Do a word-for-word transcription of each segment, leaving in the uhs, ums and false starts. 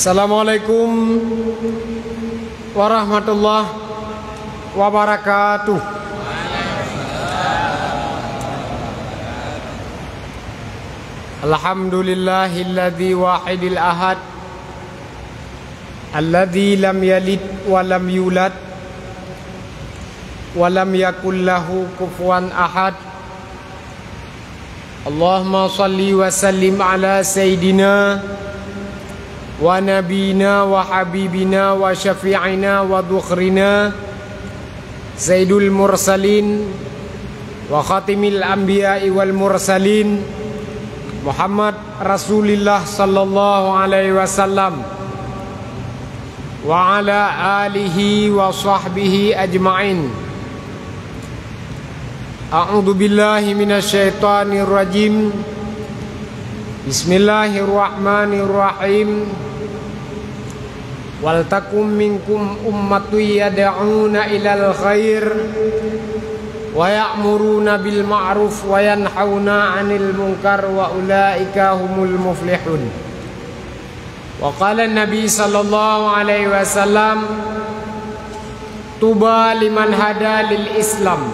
Assalamualaikum warahmatullahi wabarakatuh. Alhamdulillahilladzi wahidil ahad, alladzi lam yalid wa lam yulad, wa lam yakul lahu kufuwan ahad. Allahumma shalli wa sallim ala sayyidina wa nabiyina wa habibina wa syafi'ina wa dhukhrina sayyidul mursalin wa khatimil anbiya'i wal mursalin Muhammad Rasulillah sallallahu alaihi wasallam wa ala alihi wa sahbihi ajma'in. A'udzu billahi minasy syaithanir rajim. Bismillahirrahmanirrahim. Wal takum minkum ummatun yad'una ilal khair wa ya'muruna bil ma'ruf wa yanhauna 'anil munkar wa ulaika humul muflihun. Wa qala Nabi sallallahu alaihi wasallam, "Tuba liman hada lil Islam,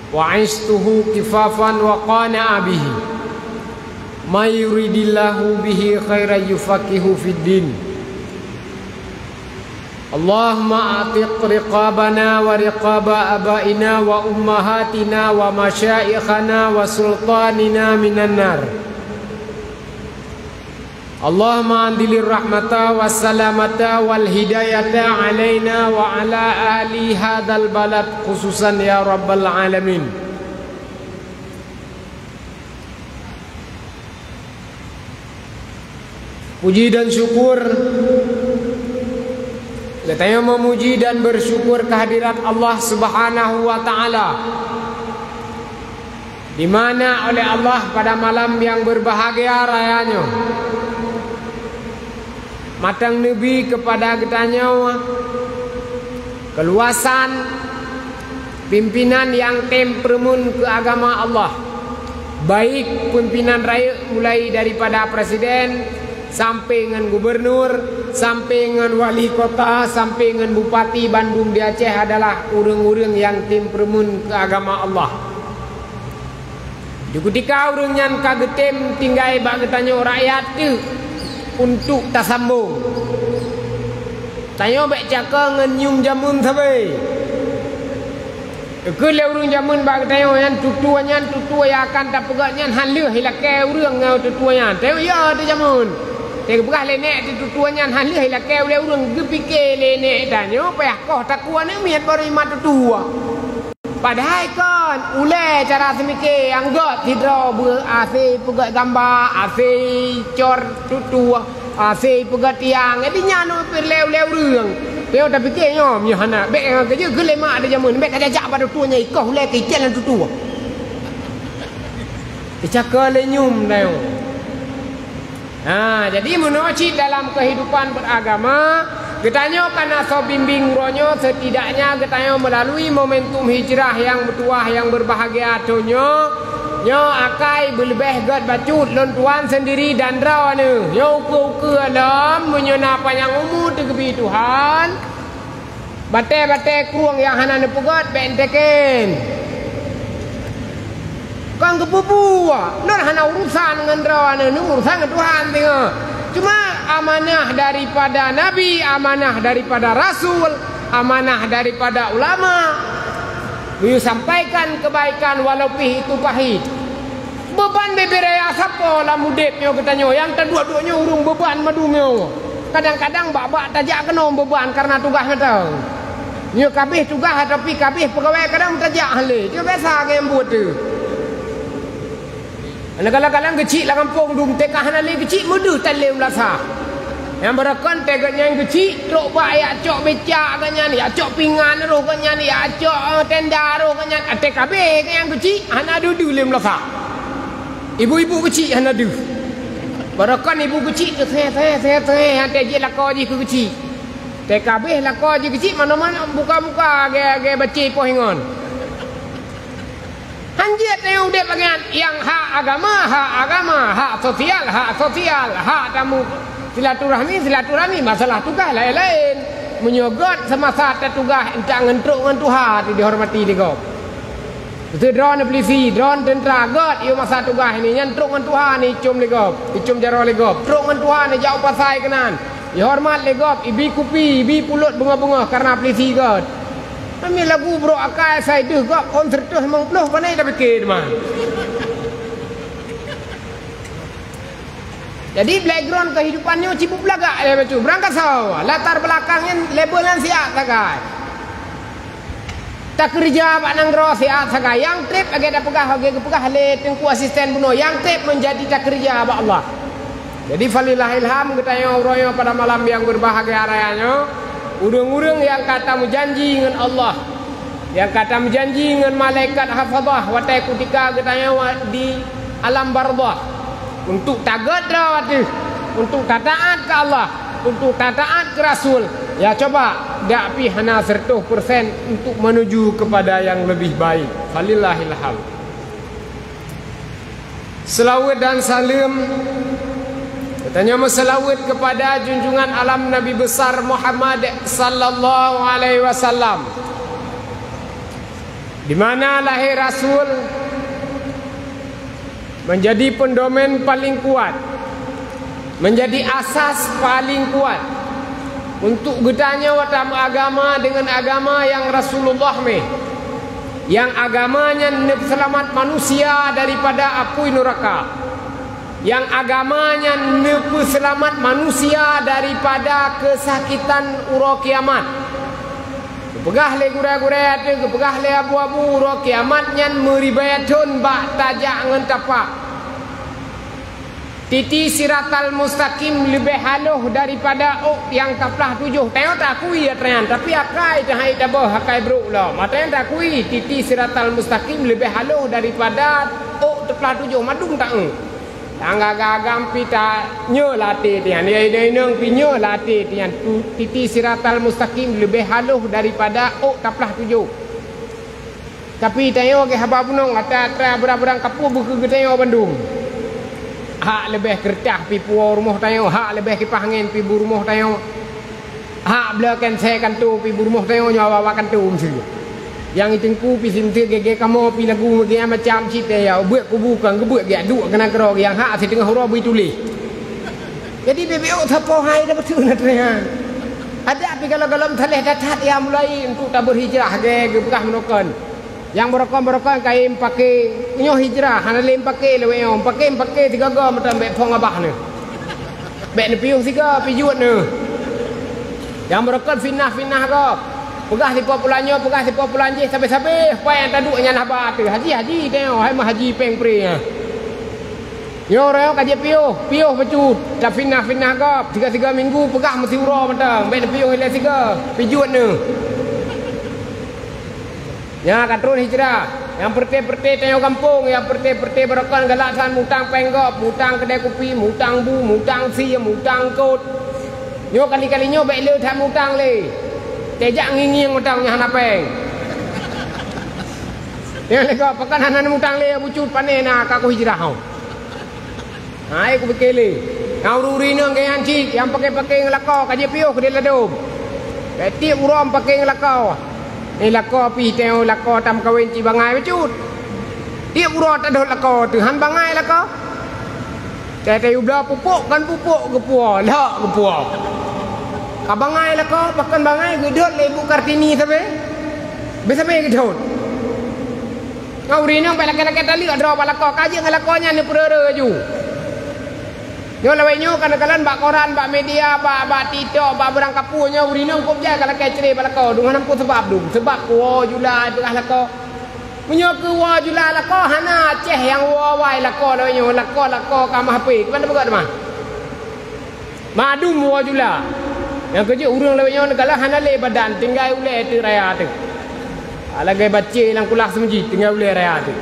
wa istuhu kifafan wa qana'a bihi. May yuridillahu bihi khairan yufaqihu fid din." Allahumma a'tiq riqabana wa riqaba abaina wa ummahatina wa masyaikhana wa sultanina minan nar. Allahumma anzilir rahmata was salamata wal hidayata alaina wa ala ahli hadzal balad khususan ya rabbal alamin. Puji dan syukur, geutanyoe meumuji dan bersyukur kehadirat Allah Subhanahu wa Ta'ala. Di mana oleh Allah pada malam yang berbahagia raya nyoe, mantong neubi kepada geutanyoe keuluwasan pimpinan nyang tem peureumeun keu agama Allah, baik pimpinan rayeuk mulai daripada presiden, sampai ngon gubernur, sampai ngon wali kota, sampai ngon bupati, bandum di Aceh adalah ureuëng-ureuëng nyang tem peureumeun keu agama Allah. Di kutika ureuëng nyan ka geutem tinggai bak geutanyoe rakyat teuk untuk tasambong. Tanyoe bék caka ngon nyum jameun sabe. Keu lé ureuëng jameun bak geutanyoe nyan tutoe nyan, tutoe nyang akan tapeugét nyan hana lheueh ilakée ureuëng ngon tutoe nyan. Tanyoe ya teuh jameun. Teupeugah lé nèk teuh tutoe nyan hana lheueh ilakée ulée ureuëng, geupike lé nèk tanyoe payah koh takue aneuk miet baru imat tutoe. Padahai kon ulée cara seumike anggôt sidroe beu asai peugét gamba, asai cor tutoe. Asai peugét tiang, jadi nyan peureulée ulée ureuëng. Tanyoe tapike nyoe, meunyoe hana bék ngon keujeuet keu lé mak di jameun, bék tajak-jak bak tutoe nyan ikoh ulée keu icen lam tutoe. Teucaka lé nyum tanyoe. Ha, jadi meunoe cit dalam keuhidupan beragama, geutanyoe kana soe bimbéng uroe nyoe, setidaknya geutanyoe melalui momentum hijrah nyang meutuwah nyang berbahagia thon nyoe, nyoe akai beuleubeh gét bacut lôn tuan sendiri dan droeneuh. Nyoe ukeue-ukeue lom, meunyoe na panyang umu teugeubri Tuhan, batée-batée krueng nyang hana neupeugét bék neuteukén. Kon geupeubuet, lôn hana urusan ngon droeneuh, neuurusan ngon Tuhan singoh. Cuma amanah daripada nabi, amanah daripada rasul, amanah daripada ulama. Meunyoe sampaikan kebaikan walau pih itu pahit. Beuban bubé raya sapo lam udeb nyoe geutanyoe, nyang taduek-duek nyoe ureuëng beuban mandum nyoe. Kadang-kadang bak-bak tajak keunoe beuban kareuna tugaih mantong. Nyoe ka abéh tugaih atau pih ka abéh peugawée kadang tajak han lé. Nyoe biasa nyang buet tu. Kadang-kadang geuchik lam gampông dum teuka hana lé geuchik meudeuh tan lé meulasa. Nyang barokon teuka nyan geuchik trok bak jak cok becak geuh nyan, jak cok pingan roh geuh nyan, jak cok, eh, tenda roh geuh nyan, até ka abéh geuh nyan geuchik hana deuh-deuh lé meulasa. Ibu-ibu geuchik hana deuh. Barokon ibu geuchik teuthée-thée, thée-thée, até jih lakoe jih keu geuchik. Teuka abéh lakoe jih geuchik manoe-manoe buka-buka gée-gée bacé poh ingon. Han jeuet tanyoe udeb lagée nyan, nyang hak agama, hak agama, hak sosial, hak sosial, hak tamu, Silaturahmi, silaturahmi, masalah tugaih laén-laén. Meunyoe göt seumasa tatugaih, intat ngon trok ngon tuha teu dihormati lé gob. Beutôi droeneuh pulisi, droeneuh teuntra, göt yôh masa tugaih ni, nyan trok ngon tuha ni icôm lé gob, icôm jaroe lé gob. Trok ngon tuha ni jak u pasai keunan, ihormat lé gob, ibi kupi, ibi pulot beungoh-beungoh kareuna pulisi göt. Ami lagu brok akai sai deuh gob ôn sireutôh limong ploh, pane tapike teuma. Jadi, background kehidupan nyoe cit beulagak lé bacut. Beurangkasoe, latar belakang nyan level nyan siat sagai. Takeureuja bak nanggroe siat sagai. Nyang treb lagèe tapeugah, lagèe geupeugah lé Teungku Asisten bunoe, nyang treb meunjadi takeureuja bak Allah. Jadi, falillahilham, geutanyoe uroe nyoe pada malam nyang beubahgia raya nyoe, ureueng-ureueng nyang ka tameujanji ngon Allah, nyang ka tameujanji ngon malaikat hafazah watèe kutika geutanyoe di alam barzakh, untuk tagöt droe ateueh, untuk tataat keu Allah, untuk tataat keu Rasul. Ya, coba, dak pih hana seratus persen untuk menuju kepada yang lebih baik. Falillahilham. Seulaweuet dan saleuem, geutanyoe meuseulaweuet keupada junjungan alam Nabi Besar Muhammad sallallahu alaihi wasallam, di mana lahé Rasul menjadi pendomen paling kuat, menjadi asas paling kuat untuk geutanyoe tameuagama deungon agama nyang Rasulullah mè, nyang agama nyan neupeuseulamat manusia daripada apui nuraka, nyang agama nyan neupeuseulamat manusia daripada keusakitan uroe kiamat. Geupeugah lé gurèe-gurèe ateueh, geupeugah lé abu-abu, uroe kiamat nyan meuribèe thon bak tajak ngon tapak. Titi siratal mustaqim leubeh halôh daripada ôk nyang taplah tujoh. Tanyoe takui atra nyan, tapi akai teuhai taböh akai brôk lom. Atra nyan takui titi siratal mustaqim leubeh halôh daripada ôk taplah tujoh, mandum taeu. Nyang agam-agam pih tanyoe lam até tian, nyang inong-inong pih nyoe lam até tian, tu, titi siratal mustaqim leubeh halôh daripada ôk taplah tujoh. Tapi tanyoe geuh haba bunong atra-atra beurang-beurang kapue beu keu geutanyoe bandum. Hak leubeh keureutah pih puwoe rumoh tanyoe, hak leubeh kipah angén pih bu rumoh tanyoe. Hak bloe keunsée kantô pih bu rumoh tanyoe nyoe awak-awak kantô miseue. Nyang i teungku pih si miseue gé-gé kamoe pih lagu meugé macam cit ya, beuet kubu kang geubeuet gé duek keunan keudroe nyang hak siteungoh uroe beu tuléh. Jadi bibeu sapoe hai dah beutôi na teuh nyan. Adak pih galom-galom saleh that-that ya mulai untuk tabeurhijrah gé geupeugah meunoe kon. Nyang beurokon-beurokon kayém paké, nyoe hijrah, hana lé paké lé wék nyoe, paké-paké sigoe-goe meuteun bék phon abah neuh. Bék neupiôh sigoe, pijuet neuh. Nyang beurokon fitnah-fitnah gob. Peugah sipo pulan nyoe, peugah sipo pulan jéh, sabé-sabé, pai nyang taduek nyan haba teuh. Haji, haji, teuh, hai meuh haji péng pré nyan. Nyoe uroe nyoe ka jipiôh, piôh bacut, tafitnah-fitnah gob, sigoe-sigoe minggu peugah meusiuroe mantong, bék neupiôh ilée sigoe, pijuet neuh. Nyan ka trôn hijrah, nyang peureté-peureté tanyoe gampông, nyang peureté-peureté beurokon galak san mutang péng gob, mutang keudè kupi, mutang bu, mutang sie, mutang kot. Nyoe kali-kali nyoe bék le that mutang lé. Teuh jak ngieng-ngieng mutang nyang hana péng. Nyang lé gob, pakon hana mutang lé, bacut pané na ka ku hijrah ho. Hai kupike lé. Nyang ureueng-ureueng inong geuh nyan cit, nyang paké-paké ngon lakoe ka jipiôh keudéh ladôm. Bék tiep uroe paké ngon lakoe. Ni lakoe pih teuh lakoe tameukawen cit bangai bacut. Tiep uroe tadhôt lakoe teuh han bangai lakoe. Teuh tayue bloe pupuk kon pupuk geupuwoe, lhok geupuwoe. Ka bangai lakoe, pakon bangai geudhôt lé Ibu Kartini sabé. Beu sabé geudhôt. Ngon ureueng inong bék lakée-lakée taleuek droe bak lakoe, ka jeuet ngon lakoe nyan neupeureu-reu laju. Nyoe lawét nyoe kana kalon bak koran, bak media, bak, bak TikTok, bak beurang kapue nyoe ureueng inong kôb jai ka lakée cre bak lakoe, dum hana peue seubab dum. Seubab kuwoe jula peugah lakoe. Meunyoe keu woe jula lakoe hana Aceh nyang woe awai lakoe lawét nyoe, lakoe, lakoe ka meuhapé. Kiban tapeugah teuma? Mandum woe jula. Nyang keujeuet ureueng lawét nyoe neugala hana lé badan, tinggai ulée teuk raya teuk. Lagée bacé lam kulah seumeujid, tinggai ulée raya teuk.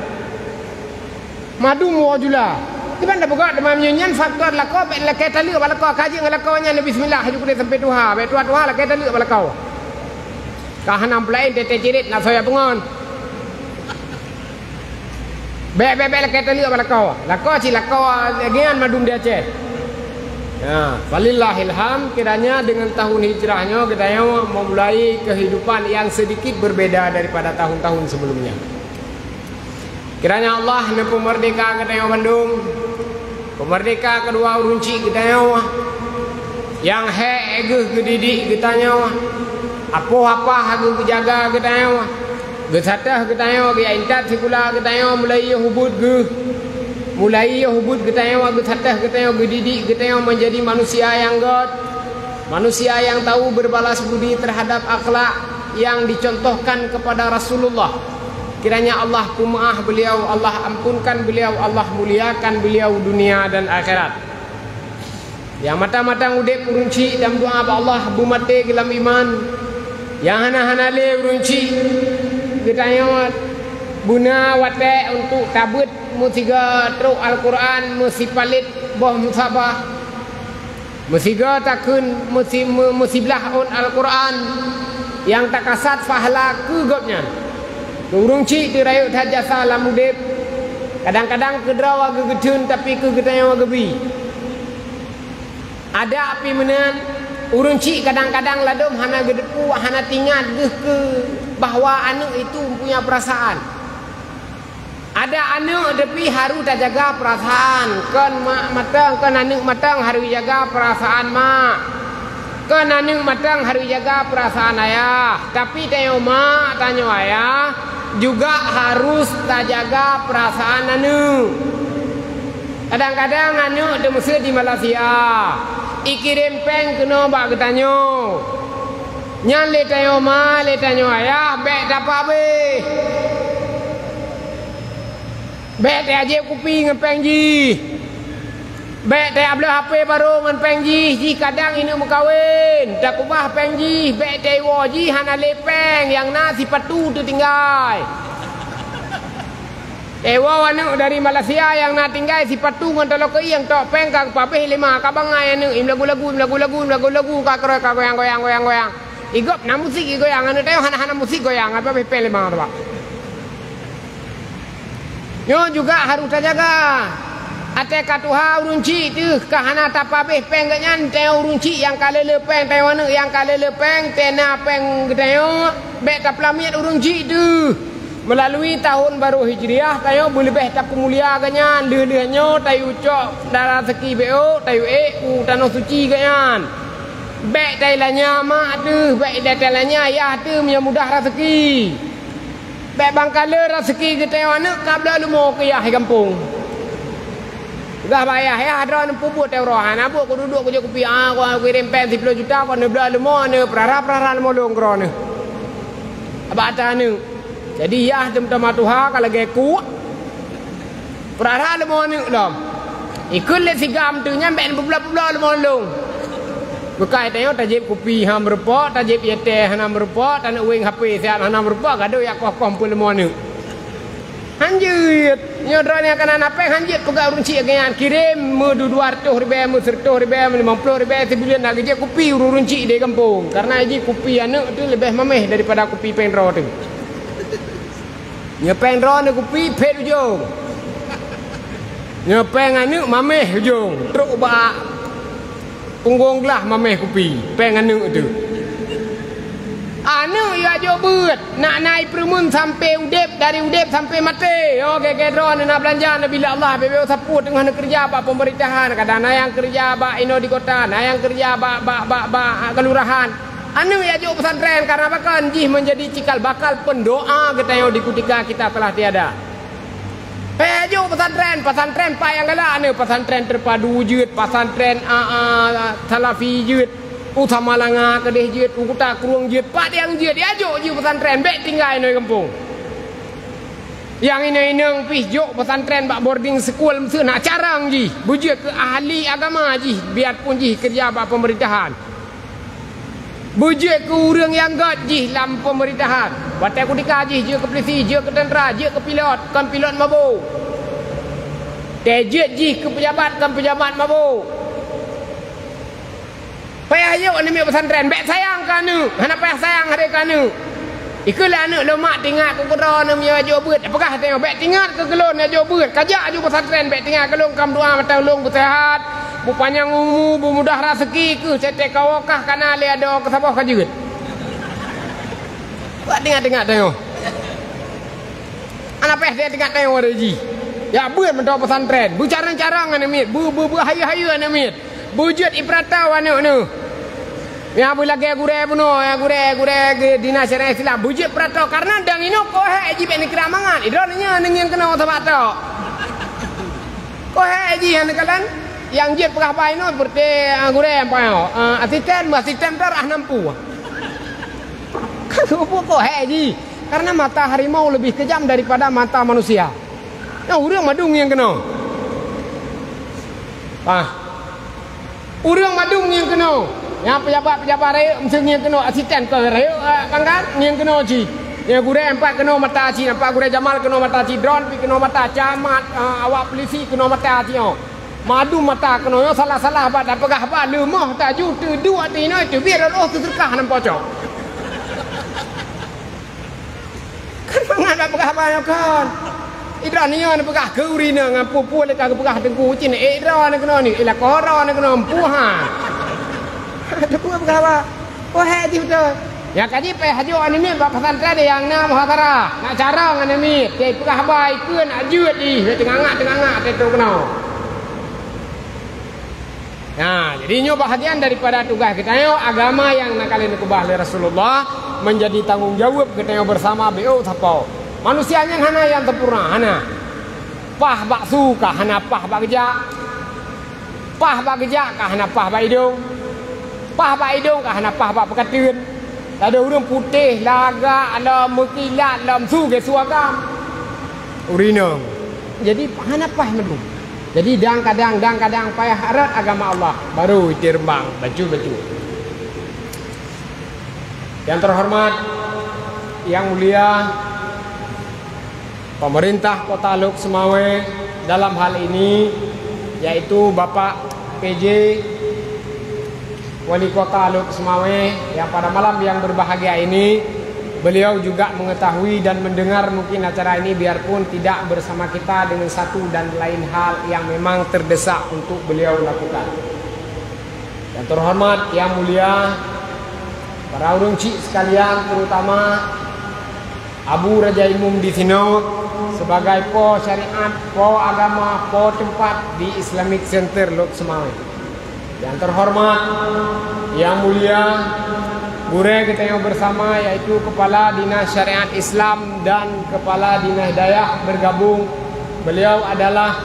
Mandum woe jula. Kiban tapeugah teuma meunyoe nyan faktor lakoe, bék lakée taleuek bak lakoe, ka jeuet ngon lakoe nyan, bismillah, laju keudeh sampai tuha, bék tuha-tuha lakée taleuek bak lakoe. Ka hana peulaén teuh-teuh cirit na soe beungon. Bék, bék, bék lakée taleuek bak lakoe. Lakoe cit lakoe lagée nyan mandum di Aceh. Ya, falillahil hamd, kiranya dengan tahun hijrah nyoe geutanyoe memulai kehidupan yang sedikit berbeda daripada tahun-tahun sebelumnya. Kiranya Allah neupeumeurdeka geutanyoe bandum, peumeurdeka keudua ureuëng chik geutanyoe, nyang hék geuh geudidik geutanyoe, apoh apah geuh geujaga geutanyoe, geusatéh geutanyoe, geuintat sikula geutanyoe, mulai yoh ubit geuh, mulai yoh ubit geutanyoe, geusatéh geutanyoe, geudidik geutanyoe menjadi manusia nyang gét, manusia nyang tahu berbalas budi terhadap akhlak yang dicontohkan kepada Rasulullah. Kiranya Allah peumeuáh beliau, Allah ampunkan beliau, Allah muliakan beliau dunia dan akhirat. Nyang mantong-mantong udeb ureuëng chik dan meudoá bak Allah beumaté geulam iman. Nyang hana-hana lé ureuëng chik geutanyoe beuna watée untuk tabeuet meusigoe trok Al-Quran, meusipalét boh musabah. Meusigoe takheun meusi-, meu-, meusiblah ôn Al-Quran nyang takasat pahala keu gobnyan. Keu ureuëng chik teurayeuk that jasa lam udeb, kadang-kadang keudroe geugeutreun tapi keu geutanyoe geubi. Adak pih meunan, ureuëng chik kadang-kadang ladom hana geuteupeue, hana teuingat geuh keu bahwa aneuëk itu punya perasaan. Ada aneuëk tapi harus tajaga perasaan. Kon mak mantong, kon aneuëk mantong harus jaga perasaan mak. Kon aneuëk mantong harus jaga perasaan ayah. Tapi tanyoe mak, tanyoe ayah juga harus tajaga perasaan aneuëk. Kadang-kadang aneuëk teumeuseuet di Malaysia, ikirém péng keunoe bak geutanyoe. Nyan lé tanyoe ma, lé tanyoe ayah, bék tapabéh. Bék tajép kupi ngon péng jih. Bék tabloe H P barô ngon péng jih, jih kadang ineuëk meukawen. Takeubah péng jih, bék taiwoe jih hana lé péng, nyang na sipatu teutinggai. Taiwoe aneuëk dari Malaysia nyang na tinggai sipatu ngon taloe keuieng tok péng ka geupabéh lé ma, ka bangai aneuëk, im lagu-lagu, im lagu-lagu, im lagu-lagu, ka keurôi, ka goyang-goyang, goyang-goyang. Igop na musik igoyang, aneuëk tanyoe hana-hana musik goyang, abéh péng lé ma tok. Nyoe juga harôh tajaga. Até ka tuha ureuëng chik teuh ka hana tapabéh péng geuhnyan, tanyoe ureuëng chik nyang ka lé-lé péng, tanyoe aneuëk nyang ka lé-lé péng, tena péng geutanyoe, bék tapeulamiet ureuëng chik teuh. Meulalu tahôn barô Hijriah, tanyoe beuleubeh tapeumulia geuhnyan, lheueh-lheueh nyoe tayue cok dara seuki bék, tayue ék u tanoh suci geuhnyan. Bék tailanya mak teuh, bék tailanya yah teuh meunyoe mudah raseuki. Bék bangkaleue raseuki geutanyoe aneuëk ka bloe leumo keu yah di gampông. Peugah bak yah, "Yah, droeneuh peubuet teuh uroe, hana buet kuduek-duek kujak kupi, ah, ku kirém péng siploh juta, ku neubloe leumo, neupeurara-peurara leumo lôn keu droeneuh." Bak ata aneuëk. Jadi yah teuma-teuma tuha ka lagée kuek. Peurara leumo aneuëk lom. Ikheun lé si gam teuh nyan bék neupeublok-peublok leumo lôn. Beukai tanyoe tajép kupi hana meurumpok, tajép ié teh hana meurumpok, taneuk wéng H P siat hana meurumpok, gadôh jak koh-koh peue leumo aneuëk. Han jeuet. Nyoe droeneuh nyang ka na péng han jeuet peugah ureuëng chik geuhnyan kirém meu dua ratus ribée, meu seratus ribée, meu limong ploh ribée sibuleuen na geujép kupi ureuëng chik di gampông. Karena jih kupi aneuëk teuh leubeh mameh daripada kupi péng droe teuh. Nyoe péng droeneuh kupi phét ujong. Nyoe péng aneuëk mameh ujong. Trok bak punggong glah mameh kupi, péng aneuëk teuh. Aneuëk jak jok beuet, nak na ipeureumeun sampoe udeb, dari udeb sampoe maté. Oh, gét-gét droeneuh na beulanja, na bila Allah, beu-beu sapeue teungoh neukeureuja bak peumeurintahan, kadang na nyang keureuja bak inoe di kota, na nyang keureuja bak, bak, bak, bak kelurahan. Aneuëk jak jok pesantren, karena pakon jih menjadi cikal bakal pendoa geutanyoe di kutika kita telah tiada. Payah jok pesantren, pesantren pat nyang galak aneuëk, pesantren terpadu jeuet, pesantren, a, a, salafi jeuet, u Samalanga keudeh jeuet, u Kuta Krueng jeuet, pat nyang jeuet, jak jok jih pesantren, bék tinggai inoe gampông. Nyang inong-inong pih jok pesantren bak boarding school meuseuh nak carông jih, beujeuet keu ahli agama jih, biarpun jih keureuja bak peumeurintahan. Beujeuet keu ureuëng nyang gét jih lam peumeurintahan. Watée kutika jih jeuet keu peulisi, jeuet keu tentera, jeuet keu pilot, kon pilot mabo. Tée jeuet jih keu peujabat, kon peujabat mabo. Payah jok aneuëk miet pesantren, bék sayang keu aneuëk, hana payah sayang hase keu aneuëk. Ikheun lé aneuëk, "Lôn mak, teuingat keu keudroe neuh meunyoe jak jok beuet." Peugah teuh, "Bék teuingat keu lôn jak jok beuet. Kajak aju pesantren, bék teuingat keu lôn, kam doa mantong lôn beuseuhat." Beupanyang umu, beumudah raseuki keuh, cetek kawoe kah kana lé adoe keu saboh ka jeuet. Bak teuingat-teuingat tanyoe. Hana paih teuingat tanyoe lé jih. Ya beuet meudoe pesantren, beucarông-carông aneuk miet, beu-, beu-, beuhayeue-hayeue aneuk miet, beujeuet ipeuratoe aneuk neuh. Ya beulagèe gurèe bunoe, ya gurèe, gurèe ge-, dinas syariah Islam, beujeuet peuratoe, kareuna dang inoe kok hék jih bèk neukira mangat. Idroe nyan ngieng keunoe sabak tok. Kok hék jih hana kalon, nyang jeuet peugah bak inoe seperti, ah, gurèe, apa nyoe, ah, asisten, asisten tar ah nampu. Kan kok hék jih, karena mata harimau lebih kejam daripada mata manusia. Nyoe ureueng mandum ngieng keunoe. Ah. Ureueng mandum ngieng keunoe. Nyang pejabat-pejabat rayeuk meusti ngieng keunoe, asisten keu rayeuk, eh, pangkat ngieng keunoe cit. Nyang gurèe empat keunoe mata cit, nampak gurèe Jamal keunoe mata cit, Dron pih keunoe mata, camat, eh, awak polisi keunoe mata cit nyoe. Mandum mata keunoe nyoe salah-salah bak tapeugah haba, leumoh taju, teuduek teuinoe, teubiet rot oh teuseureukah nam pocok. Kan mangat bak peugah haba nyoe kon. Idroe nyoe neupeugah keu ureueng inong ngon peue-peue lé ka geupeugah teungku cit, eh, idroe na keunoe ni, eh, lakoe droe na keunoe empu ha. Teungku peugah haba. Oh, hék jih beutôi. Nyang ka jipéh hajok aneuk miet bak pesantren nyang na muhadharah, na carông aneuk miet, teupeugah haba ikeue nak jeuet jih, teungangak-teungangak teuh keunoe. Nah, jadi nyoe bahagian daripada tugaih geutanyoe agama nyang na ka lheueh neukeubah lé Rasulullah, menjadi tanggung jaweueb geutanyoe bersama beu sapo. Manusia nyan hana nyang sempurna, hana. Paih bak su ka hana paih bak geujak. Paih bak geujak ka hana paih bak idong. Paih bak idong ka hana paih bak peukateuen. Ladôm ureueng putéh, lagak, lom meukilat, lom su geuh su agam. Ureueng inong. Jadi hana paih mandum. Jadi dang kadang, dang kadang payah rot agama Allah, baru iteureumbang bacut-bacut. Yang terhormat, yang mulia, pemerintah Kota Lhokseumawe dalam hal ini, yaitu Bapak P J Wali Kota Lhokseumawe, yang pada malam yang berbahagia ini, beliau juga mengetahui dan mendengar mungkin acara ini, biarpun tidak bersama kita, dengan satu dan lain hal yang memang terdesak untuk beliau lakukan. Yang terhormat, yang mulia, para ureueng chik sekalian, terutama Abu Raja Imum di sinoe sebagai po syariat, po agama, po teumpat di Islamic Center Lhokseumawe. Yang terhormat, yang mulia, gurèe geutanyoe bersama, yaitu Kepala Dinas Syariat Islam dan Kepala Dinas Dayah bergabung. Beliau adalah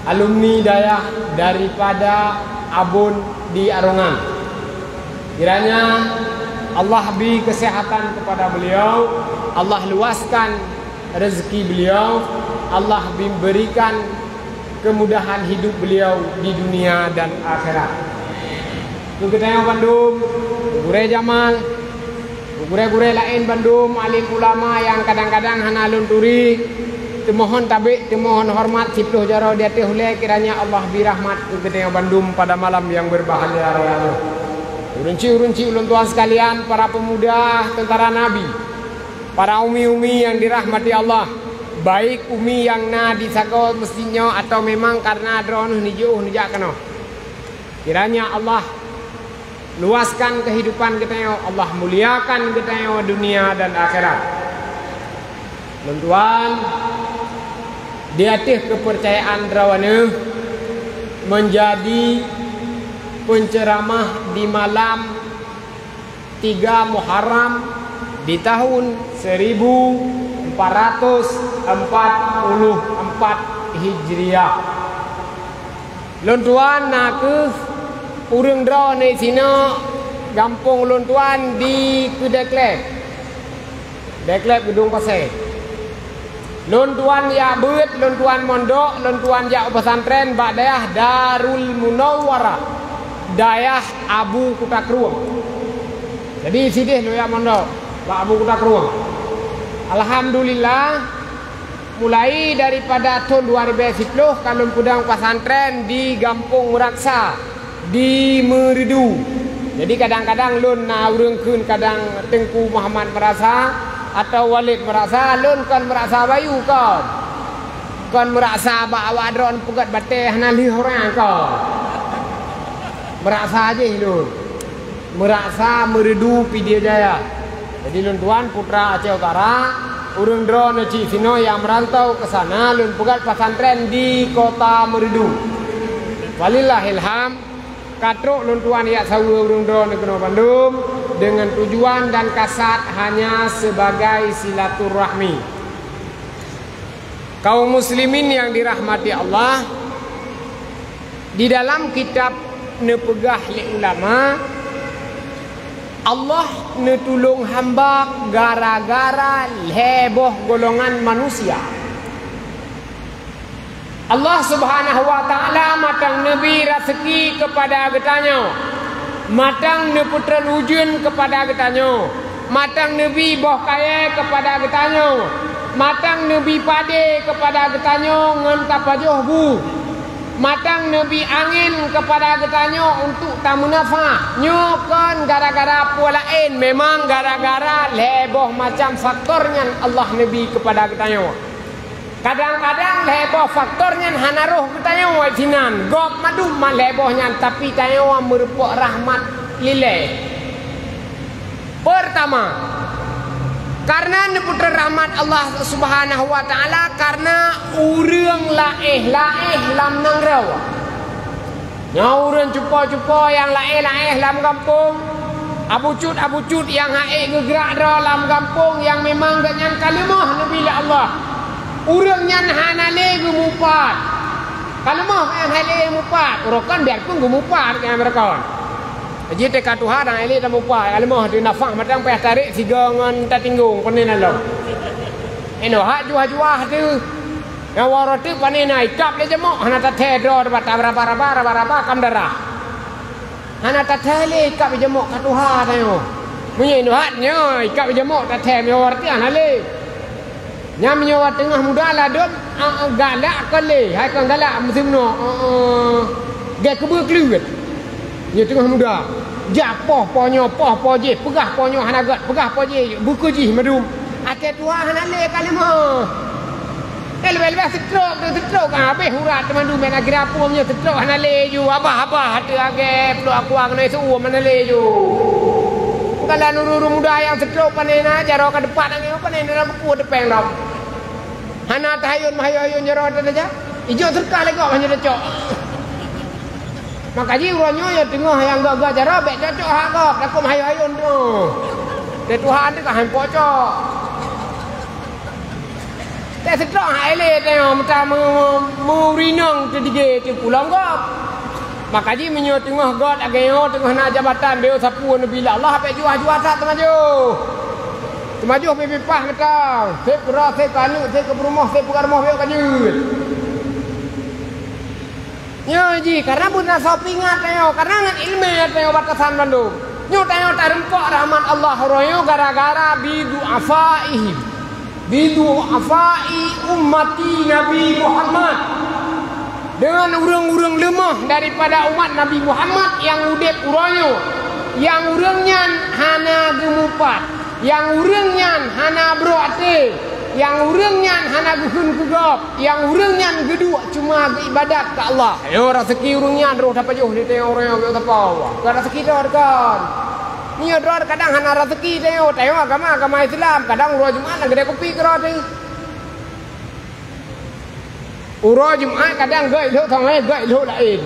alumni dayah daripada Abon di Arongan. Kiranya Allah beri kesehatan kepada beliau, Allah luaskan rezeki beliau, Allah bi-, berikan kemudahan hidup beliau di dunia dan akhirat. Keu geutanyoe bandum, gurèe Jamal, gurèe-gurèe laén bandum, alim ulama nyang kadang-kadang hana lôn turi, teumohon tabek, teumohon hormat siplôh jaroe di ateueh ulèe, kiranya Allah bi rahmat keu geutanyoe bandum pada malam yang berbahagia raya nyoe. Ureueng chik, ureueng chik ulôn tuan sekalian, para pemuda tentara Nabi, para umi-umi yang dirahmati Allah, baik umi nyang na di sagoe meuseujid nyoe atau memang karena droeneuh neujiôh neujak keunoe. Kiranya Allah luaskan kehidupan geutanyoe, Allah muliakan geutanyoe dunia dan akhirat. Lôn tuan, di ateueh keupeurcayaan droeneuh meunjadi peunceramah di malam tiga Muharram di tahun seribu empat ratus empat puluh empat Hijriah. Lôn tuan na kheueh ureueng droeneuh sinoe gampông lôn tuan di Keudekleb. Dekleb Geudong Pasè. Lôn tuan jak beuet, lôn tuan mondok, lôn tuan jak u pesantren bak dayah Darul Munawwarah, dayah Abu Kuta Krueng. Jadi sideh lôn jak mondok bak Abu Kuta Krueng. Alhamdulillah, mulai daripada thôn dua ribèe siplôh ka lôn peudong pesantren di Gampông Meuraksa, di Meureudu. Jadi kadang-kadang lôn na ureueng kheun kadang Teungku Muhammad Meuraksa atau Walid Meuraksa, lôn kon Meuraksa bayu kon. Kon Meuraksa bak awak droen peugöt batèe hana lheueh orang kon. Meuraksa jih lôn, meuraksa Meureudu Pidie Jaya. Jadi lôn tuan putra Aceh Utara, ureuëng droeneuh cit sinoe nyang meurantau keu sana, lôn peugöt pesantren di kota Meureudu. Walillahilham, ka trok lôn tuan jak saweue ureuëng droeneuh keunoe bandum deungon tujuan dan kasad hanya sebagai silaturahmi. Kaum muslimin yang dirahmati Allah, di dalam kitab neupeugah lé ulama, Allah neutulông hamba gara-gara lhée boh golongan manusia. Allah Subhanahu wa Ta'ala mantong neubri raseuki keupada geutanyoe, mantong neupeutrön ujeuen keupada geutanyoe, mantong neubri boh kayée keupada geutanyoe, mantong neubri padé keupada geutanyoe ngon tapajoh bu, mantong neubri angén keupada geutanyoe untuk tameunafah. Nyoe kon gara-gara peue laén, memang gara-gara lhée boh macam faktor nyan Allah neubri keupada geutanyoe. Kadang-kadang lhée boh faktor nyan hana roh geutanyoe sinan, gob mandum lhée boh nyan, tapi tanyoe meurumpok rahmat lilée. Peurtama, kareuna neupeutrön rahmat Allah Subhanahu wa Ta'ala kareuna ureuëng laéh-laéh lam nanggroe. Nyoe ureuëng cupo-cupo nyang laéh-laéh lam gampông, abucut-abucut nyang han ék geugrak droe lam gampông nyang memang gobnyan ka leumoh neubri lé Allah. Ureuëng nyan hana lé geumupat. Ka leumoh nyang hana lé geumupat, uroe kon biarpun geumupat nyang meurakan. Jih teuka tuha dan ék lé tamupat, ka leumoh teuh nafah mantong payah tarek sigoe ngon tatinggong, pane na lom. Inoe hat juah-juah teuh. Nyang waroe teuk pane na ikab lé jamok, hana tathée droe, teuma tabaraba-raba, raba-raba, kam darah. Hana tathée lé ikab lé jamok ka tuha tanyoe. Meunyoe inong hat nyoe ikab lé jamok tathée, meunyoe waroe teuk hana lé. Nyan meunyoe teungoh muda ladôm, a, a, galak kon lé, hai kon galak musém nyoe, a, a, gét keubeue kleuet. Nyoe teungoh muda, jak poh po nyoe, poh po jéh, peugah po nyoe hana gét, peugah po jéh, bukon jih mandum. Até tuha hana lé ka leumoh. Eh, leubeh-leubeh seutrok tu, seutrok ka habéh urat teuma dumet akhé apui nyoe seutrok hana lé ju, abah-abah teuh agée pluek aqua keunoe seuuem hana lé ju. Galak ureuëng muda nyang seutrok pane na jaroe ka teupat angén, pane na buku teuh péng lom. Hana tahayun meuhayun-hayun jaroe teuh na jak. Ijok seudeukah lé gob hana tacok. Maka jih uroe nyoe nyang teungoh nyang gak-gak jaroe bék cocok hak gob, takot meuhayun-hayun tu. Deh Tuhan teuh ka han pocok. Teuh seutrok hai lé teuh meuta meu-, meurinong teuh dige teuh pulom gob. Maka jih meunyoe teungoh gét lagée nyoe teungoh na jabatan beu sapeue neubri lé Allah bék juah-juah that teumajoh. Teumajoh pih pipah meuta, seb keudroe, seb keu aneuk, seb keu peurumoh, seb peugah rumoh bék ka jeuet. Nyoe jih, karena beuna soe peuingat tanyoe, karena ngon iéleumé tanyoe batasan bandum. Nyoe tanyoe tarumpok rahmat Allah uroe nyoe gara-gara bidu'afaihim. Bidu'afai ummati Nabi Muhammad. Deungon ureuëng-ureuëng leumoh daripada umat Nabi Muhammad nyang udeb uroe nyoe, nyang ureuëng nyan hana geumupat, nyang ureuëng nyan hana brok até, nyang ureuëng nyan hana geukheun keu gob. Nyang ureuëng nyan geuduek cuma geuibadat keu Allah. Ayo raseuki ureuëng nyan roh tapajoh di tanyoe ureuëng nyang geutanyoe. Bukan raseuki droe kon. Nyoe droe kadang hana raseuki tanyoe, tanyoe agama, agama Islam. Kadang uroe Jumat lam keudè kupi keudroe teuh. Uroe Jumat kadang gét lhok thongé, gét lhok laén.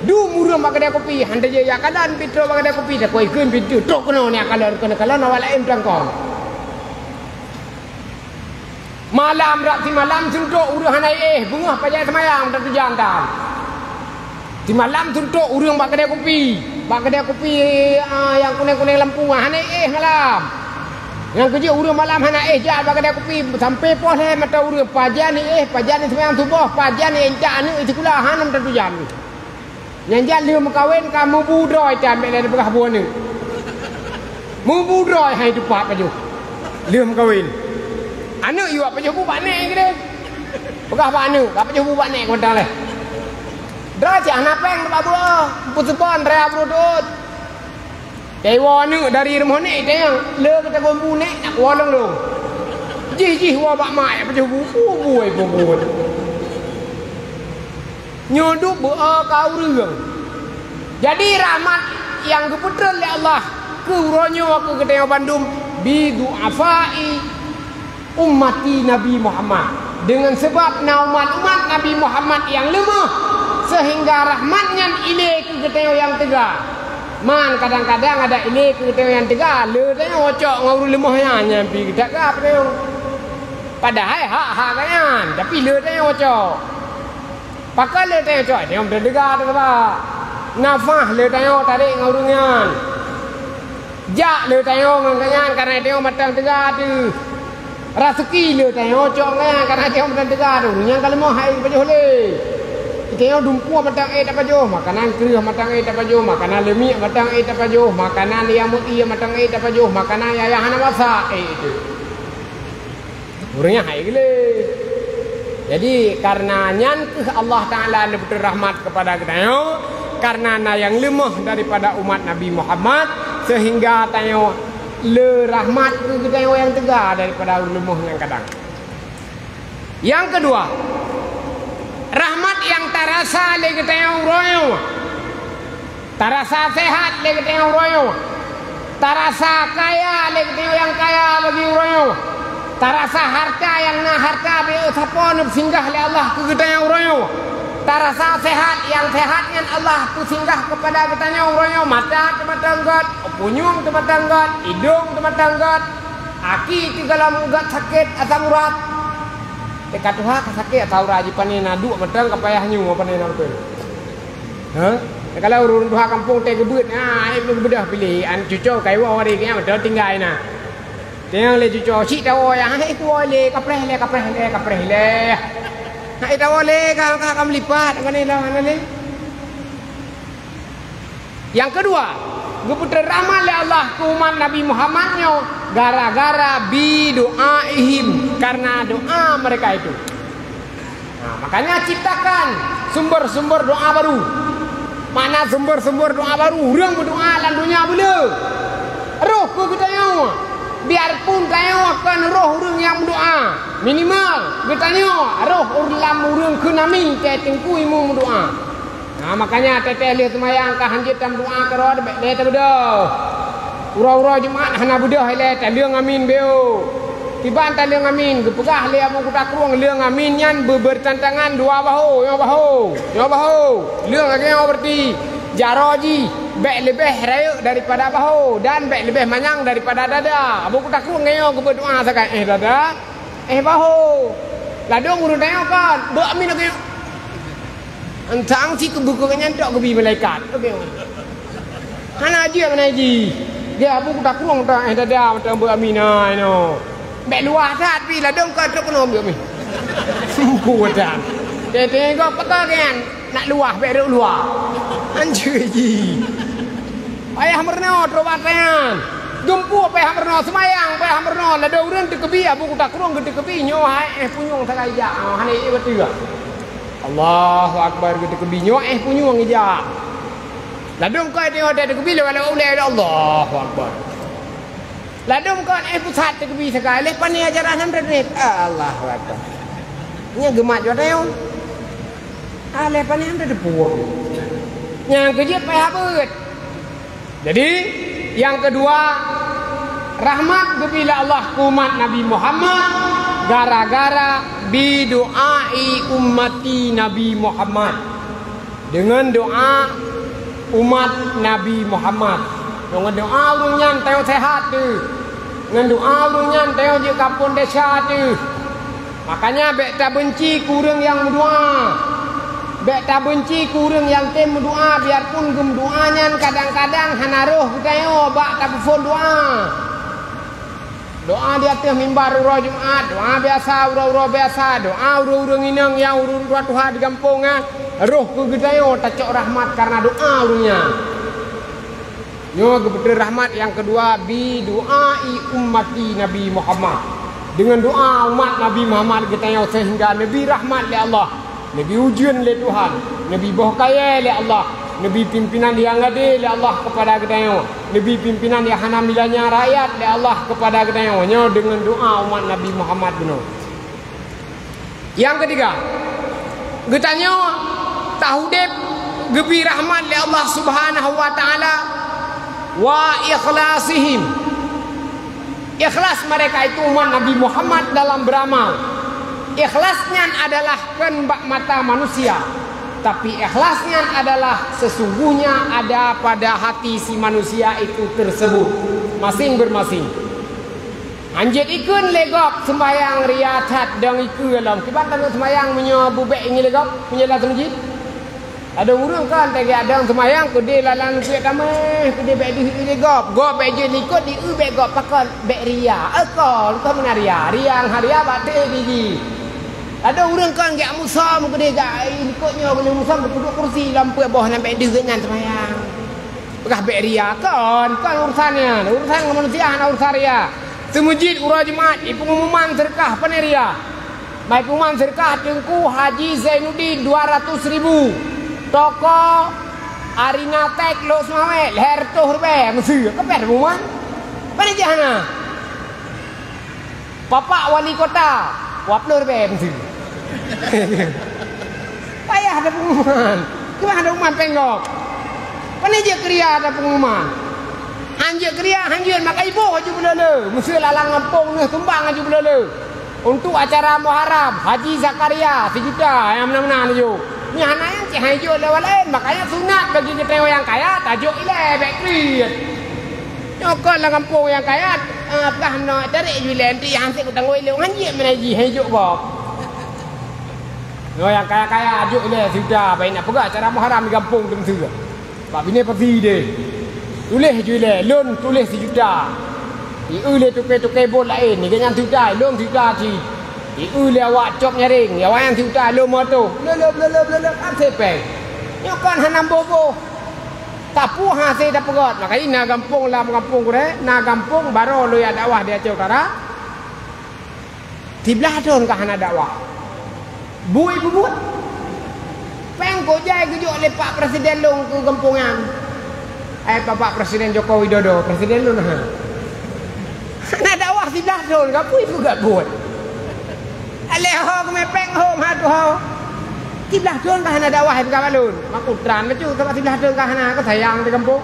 Dum ureuëng bak keudè kupi, han tajak kalon pih trok bak keudè kupi, takot ikheun pintoe, trok keunoe nyan kalon, keunoe kalon, awak laén tangkong. Malam rab simalam suntok ureuëng hana éh, beungoh pajan seumayang tatujan tan. Simalam suntok ureuëng bak keudè kupi, bak keudè kupi, a, nyang kunéng-kunéng lampu, hana éh malam. Nyang keujeuet ureuëng malam hana éh jak bak keudè kupi, sampoe poh lhée mata ureuëng, pajan éh, pajan seumayang suboh, pajan intat aneuk sikula, hana tatujan. Nyang jak lheueh meukawen ka mubu droe, tan bék lé peugah bu aneuk. Mubu droe hai tupat pajoh. Lheueh meukawen. Aneuk yuap pajoh bu bak nék keudeh. Peugah bak aneuk, ka pajoh bu bak nék keumantang lé. Droe cit hana péng bak bu, peuseubon raya brôk deuet. Teuwoe aneuk dari rumoh nék teuh, le geutagong bu nék, nak woe lôn-lôn. Jih-jih woe bak mak, pajoh bu, bu, bu, bu, bu. Nyoe duek beu-o ka ureuëng. Jadi rahmat nyang geupeutreun lé Allah keu uroe nyoe keu geutanyoe bandum, bi du'afai ummati Nabi Muhammad. Deungon sabab na umat-umat Nabi Muhammad nyang leumah, seuhingga rahmat nyan ilé keu geutanyoe nyang teuga. Man kadang-kadang adak ilé keu geutanyoe nyang teuga, le tanyoe cok ngon ureuëng leumah nyan, nyan pih geuteuga geutanyoe. Padahai hak-hak gobnyan, tapi le tanyoe cok. Pakon le tanyoe cok, tanyoe meuteun teuga teuh, sabab nafah le tanyoe tarek ngon ureuëng nyan. Jak le tanyoe ngon gobnyan, karna tanyoe mantong teuga teuh. Raseuki le tanyoe cok ngon gobnyan, karna tanyoe mantong teuga teuh. Ureuëng nyan ka leumah, hai tapajoh lé. Tanyoe dumpeue mantong éh tapajoh, makanan kreueh mantong éh tapajoh, makanan leumiek mantong éh tapajoh, makanan nyang meuie mantong éh tapajoh, makanan nyang hana masak éh teuh. Ureuëng nyan hai gleh. Jadi, karna nyan keuh Allah Taala neupeutrön rahmat keupada geutanyoe, karna na nyang leumah daripada umat Nabi Muhammad, seuhingga tanyoe le rahmat keu geutanyoe nyang teuga daripada ureuëng leumah nyang kadang. Nyang keudua, rahmat nyang tarasa lé geutanyoe uroe nyoe. Tarasa seuhat lé geutanyoe uroe nyoe. Tarasa kaya lé geutanyoe nyang kaya lagi uroe nyoe. Tarasa hareuta nyang na hareuta beu sapo neupeusinggah lé Allah keu geutanyoe uroe nyoe. Tarasa seuhat nyang seuhat nyan Allah peusinggah keupada geutanyoe uroe nyoe. Mata teumatang gét, punyueng teumatang gét, idong teumatang gét, aki teugohlom gét sakét asam urat. Teuka tuha ka sakét asam urat jipané na duek mantong ka payah nyoe pané na beutôi. Ha? Kalau ureuëng tuha kampung teuh geubeuet, ha, ai geubeudôh piléh, an cuco kaiwoe hari keu nyan beutôi tinggai na. Teuh lé cuco, cit tawoe ya, hai kuwoe lé, kapreh lé, kapreh lé, kapreh lé. Hai tawoe lé, ka, ka, ka meulipat, pane lom hana lé. Nyang keudua, geupeutrön rahmat lé Allah keu umat Nabi Muhammad nyoe gara-gara bi du'aihim, karna doa mereka itu. Nah, makanya ciptakan sumber-sumber doa baru. Makna sumber-sumber doa baru, ureuëng meudoa lam donya beu le. Roh keu geutanyoe, biarpun tanyoe kon roh ureuëng nyang meudoa, minimal geutanyoe roh ur-, lam ureuëng kheun amin, teuh teungku imum meudoa. Nah, makanya teuh-teuh lheueh seumayang ka hanjeuet tameudoa keudroe, bèk lé tabeudôh. Uroe-uroe Jumat hana beudôh ilèe, taleueng amin beu. Kiban taleueng amin, geupeugah lé Abu Kuta Krueng, leueng amin nyan beu-, beutantangan dua bahu, nyoe bahu, nyoe bahu. Leueng lagèe nyoe berarti jaroe jih bèk leubeh rayeuk daripada bahu dan bèk leubeh manyang daripada dada. Abu Kuta Krueng lagèe nyoe geubeuet doa sagai, eh dada, eh bahu. Ladôm ureueng tanyoe kon, beu amin lagèe nyoe. Antang si keubeue keu nyan tok geubi malaikat. Oke. Hana jeuet meunan jih. Dia Abu Kuta Krueng ta, eh, dada mantong beu amin ai nyoe. Bèk luwah that pi ladôm ka trok keunoe beu amin. Sempu that. Teuntèe gob peugah nyan nak luwah bèk rot luwah. Anjui jih. Payah meurunoe trok bak nyan. Geumpu payah meurunoe, seumayang payah meurunoe. Ladôm ureueng teukeubi, Abu Kuta Krueng geuteukeubi nyoe hai, eh, punyueng sagai jak. Oh, hana ié bateue. Allahu Akbar, geuteukeubi nyoe, eh, punyueng ijak. Ladôm kon teungoh teukeubi lé walau ulèe, Allahu Akbar. Ladôm kon, eh, pusat teukeubi sagai, lé pané ajaran hana teutrép. Allahu Akbar. Nyan geumat jih tanyoe. Ah, lé pané hana teupeue. Nyang keujeuet payah beuet. Jadi, nyang keudua, rahmat geubri lé Allah keu umat Nabi Muhammad gara-gara bi du'ai ummati Nabi Muhammad. Deungon doa umat Nabi Muhammad. Deungon doa ureueng nyan tanyoe seuhat teuh. Ngon doa ureueng nyan tanyoe jeuet kaphon desya teuh. Makanya bèk tabeunci keu ureueng nyang meudoa. Bèk tabeunci keu ureueng nyang tem meudoa, biarpun geumeudoa nyan kadang-kadang hana roh geutanyoe bak tapeuphon doa. Doa di ateueh mimbar uroe Jumat, doa biasa uroe-uroe biasa, doa ureueng-ureueng inong nyang ureueng tuha-tuha di gampông nyan, roh keu geutanyoe tacok rahmat kareuna doa ureueng nyan. Nyoe geupeutrön rahmat nyang keudua, bi du'ai ummati Nabi Muhammad. Deungon doa umat Nabi Muhammad geutanyoe seuhingga neubi rahmat lé Allah, neubi ujeuen lé Tuhan, neubi boh kayèe lé Allah, neubi pimpénan nyang ade lé Allah keupada geutanyoe, neubi pimpénan nyang hana meulanya rakyat lé Allah keupada geutanyoe. Nyoe deungon doa umat Nabi Muhammad bunoe. Nyang keutiga, geutanyoe taudép Geubri rahmat lé Allah Subhanahu wa Ta'ala, wa ikhlasihim. Ikhlas mereka itu umat Nabi Muhammad dalam beramal. Ikhlas nyan adalah kon bak mata manusia, tapi ikhlas nyan adalah sesungguhnya ada pada hati si manusia itu tersebut. Masing bermasing. Hanjeuet ikheun lé gob seumbahyang ria that dong ikeu lom. Kiban tanyoe seumbahyang meunyoe bubek ingi lé gob, meunyoe lam seumjit? Ladôm ureuëng kan teuga dong seumbahyang keudeh lalan siek tameh, keudeh bék deuh lé gob. Gob bék jeuet likot di eu bék gob pakon bék ria. Eukon, kon meunan ria. Ria ngon ria bak teuh biji. Ladôm ureuëng kan gak musom keudeh gak likot nyoe geuleuh musom geupeuduk kursi lam peuet boh nan bék deuh geuh nyan seumbahyang. Peugah bék ria kon, kon urusan nyan. Urusan ngon manusia hana urusan ria. Seumjit uroe Jumat, ipengumuman seudeukah pane ria. Ban ipengumuman seudeukah Teungku Haji Zainuddin dua ratus ribu. Toko Arinatek Lhokseumawe lhèe reutôh ribèe meuseue. Keupèe teupengumuman? Pane jih hana? Bapak Wali Kota, dua ploh ribèe meuseue. Payah ada pengumuman. Kiban ada pengumuman péng gob. Pane jeuet keu ria ada pengumuman. Hanjeuet keu ria, hanjeuet maka iboh aju beulole. Meuseue lalang gampông neuh tumbang aju beulole. Untuk acara Muharram, Haji Zakaria sijuta nyang meunan-meunan aju. Nyan hana nyang cit han ijok lé awak laén, makanya sunat bagi geutanyoe nyang kaya tajok ilèe bèk kriet. Nyoe kon lam gampông nyang kaya, ah, peugah na tarek ju ilèe, nti han sép kutanggong ilèe, han jeuet meunan jih, han ijok gob. Nyoe nyang kaya-kaya jok ilèe sijuta, bah na peugah acara Muharram di gampông teumeuseue. Bak binéh pasi deh. Tuléh ju ilèe, lôn tuléh sijuta. Ieu lé tukée-tukée bot laén, nyan sijuta, lôn sijuta cit. Ieu lé awak cop nyaréng, awak nyan sijuta, lôn meuatôh. Lôn, lôn, lôn, lôn, lôn, lôn, kan sép péng. Nyoe kon hana boh-boh. Tapuih hase tapeugöt. Makajih na gampông lam gampông gurée, na gampông baroe lôn jak dakwah di Aceh Utara. Siblaih thon ka hana dakwah. Bui peubuet. Péng kok jai geujok lé Pak Presiden lôn keu gampông nyan. Eh, Bapak Presiden Joko Widodo, Presiden lôn ha. Hana dakwah siblaih thon, ka bui peugöt buet. Aléh ho geumé péng ho, ha tuho. Siblaih thon ka hana dakwah, peugah bak lôn. Mak kutran bacut, sabab siblaih thon ka hana, ka sayang di gampông.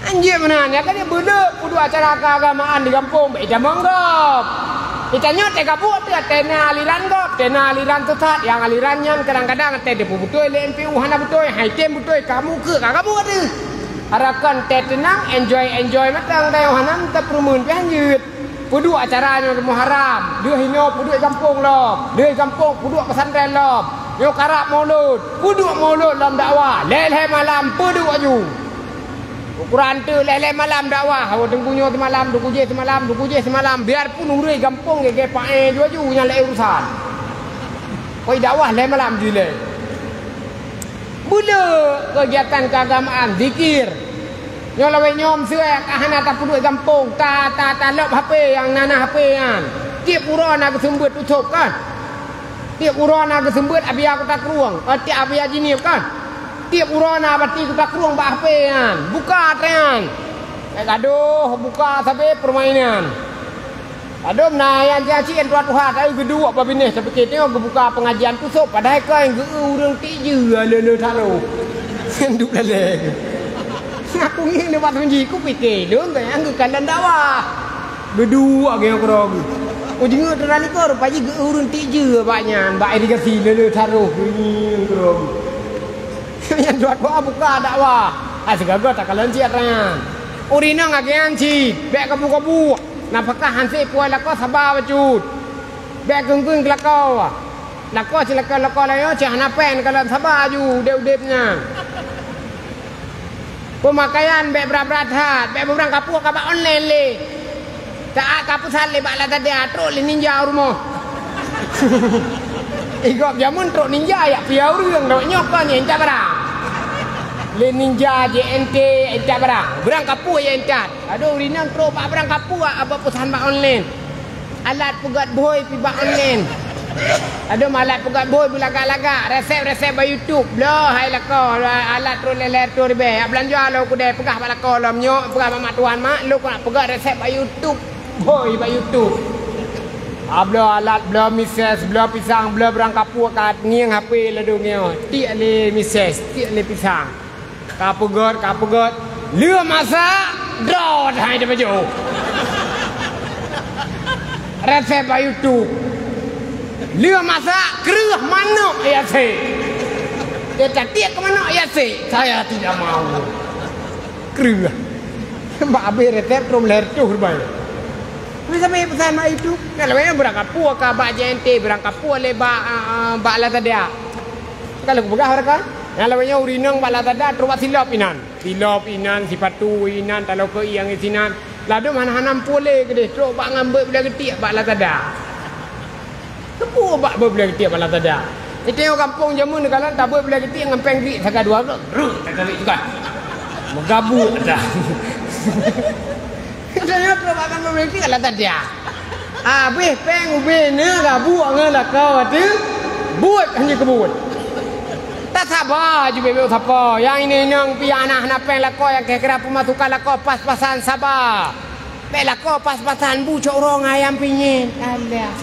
Anjeuet meunan, nyan ka jeuet beudôk peuduek acara keagamaan di gampông, bèk itamong gob. Itanyoe teuka buet teuh, teuh na aliran gob, teuh na aliran sesat, nyang aliran nyan kadang-kadang teuh teupeubeutôi lé M P U hana beutôi, hai tem beutôi, kamoe keu ka kabuet teuh. Harapkan teuh teunang, enjoy-enjoy mantong, teuh hana meuteupeurumeuen pih anjeuet. Peuduek acara nyoe Muharram, deuh inoe peuduek gampông lom, deuh gampông peuduek pesantren lom. Nyoe karab Maulud, peuduek Maulud lom dakwah, lhèe-lhèe malam peuduek aju. Ukuran teuk lhèe-lhèe malam dakwah, awak teungku nyoe seumalam, teungku jéh seumalam, teungku jéh seumalam, biarpun ureuëng gampông gèt-gèt paéh ju aju nyang laén urusan. Koi dakwah lhèe malam ju ilèe. Beudôk keugiatan keagamaan, zikir. Nyoe lawét nyoe meusuai ka hana tapeuduek gampông, ta, ta, talop H P nyang na, na H P nyan. Tiep uroe na geuseumeubeuet tusôb kan? Tiep uroe na geuseumeubeuet Abia Kuta Krueng, eh, tiep Abia Jeunieb kan? Tiep uroe na bati Kuta Krueng bak H P nyan. Buka atra nyan. Eh, gadoh buka sabe peurmainan. Padum na nyang cit tuha-tuha, tapi geuduek bak binéh, tapike teungoh geubuka peungajian tusôb, padahai kon geu-eu ureuëng tiek jeue lé-lé talo. Duek lalée. Aku ngieng lewat sunji, kupike lôn nyang geukalon dakwah. Geuduek geuh keudroe geuh. Ujingeuk teuralikor, paji geu-eu ureuëng tiek jeue bak nyan, bak irigasi lé-lé talo ngieng keudroe geuh. Nyang dua-dua buka dakwah. Ah, sigaga takalon cit nyan. Ureuëng inong agian cit, bék kabu-kabu. Nafakah han sép puwoe lakoe saba bacut. Bék keung-keung keu lakoe. Lakoe cit lakoe-lakoe laén cit hana péng kalon saba aju udép-udép nyan. Peumakaian bék brat-brat that, bék beubrang kapue ka bak online lé. Taát ka peusan lé bak Lazada trok lé Ninja u rumoh. Igob jameun trok Ninja yak piah ureuëng, nyoe kon nyang intat barang. Lé Ninja J N T intat barang. Brang kapue nyang intat. Adoh, ureuëng inong trok bak brang kapue, abah peusan bak online. Alat peugöt bhôi pih bak online. Adoh, alat peugöt bhôi beulagak-lagak, resep-resep bak YouTube. Bloe hai lakoe, alat trok lhèe-lhèe reutôh ribèe. Yak beulanja lom keudè, peugah bak lakoe lom nyoe, peugah bak mak tuan, "Mak, lôn keuneuk peugöt resep bak YouTube." Bhôi bak YouTube. Ah, bloe alat, bloe mises, bloe pisang, bloe beurangkapeue, ka ngieng H P ladôm nyoe. Tiek lé mises, tiek lé pisang. Ka peugét, ka peugét. Lheueh masak, droe hai di baju. Resep bak YouTube. Lheueh masak, kreueh manok yase. Dia tak tiek ke manok yase. Saya tidak mau. Kreueh. Bak abéh resep, troh lhèe reutôh ribèe. Tapi sampai pesan bak YouTube. Nyang lawét nyan beurangkapeue ka bak J N T, beurangkapeue lé bak, ah, ah, bak Lazada. Ka lheueh kupeugah, beurangkapeue. Nyang lawét nyan ureueng inong bak Lazada, troh bak silop inan. Silop inan, sipatu inan, taloe keu ié nyang sinan. Ladôm hana-hana meupuléh keudéh, troh bak ngon beuet beulée geutiek bak Lazada. Keupeue bak beuet beulée geutiek bak Lazada? Di tanyoe gampông jameun kalon tabeuet beulée geutiek ngon péng griek saga dua, breuh, breuh, saga griek juga. Meugabuk dah. Tanyoe troh bak ngon beuet beulée geutiek Lazada. Abéh péng ubé na gabuk ngon lakoe ateueh buet hana keubuet. Tasaba ju beubaih sapo. Nyang inong-inong pih hana, hana péng lakoe nyang kira-kira peumasukan lakoe pas-pasan saba. Bèk lakoe pas-pasan bu cok uroe ngon ayam penyet. Alah.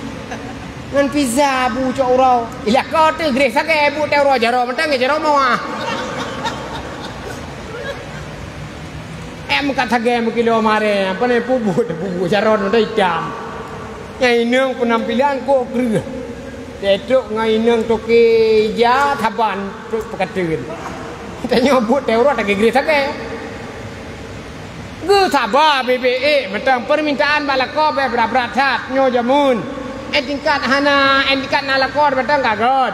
Ngon pizza bu cok uroe. Ilakoe teuh greh sagai bu teu uroe jaroe mantong ngon jaroe mawah. Eh, meukat sagai meukilo mareh, apa ni, pubut, pubut, jaroe mantong itam. Nyang inong peunampilan kok kreueh. Tetrok ngon inong toke ija saban trok peukateun. Tanyoe buet teu uroe tak greh sagai. Geusaba bibit ék mantong, permintaan bak lakoe bèk brat-brat that nyoe jameun. Eh tingkat hana, eh tingkat na lakoe mantong ka göt.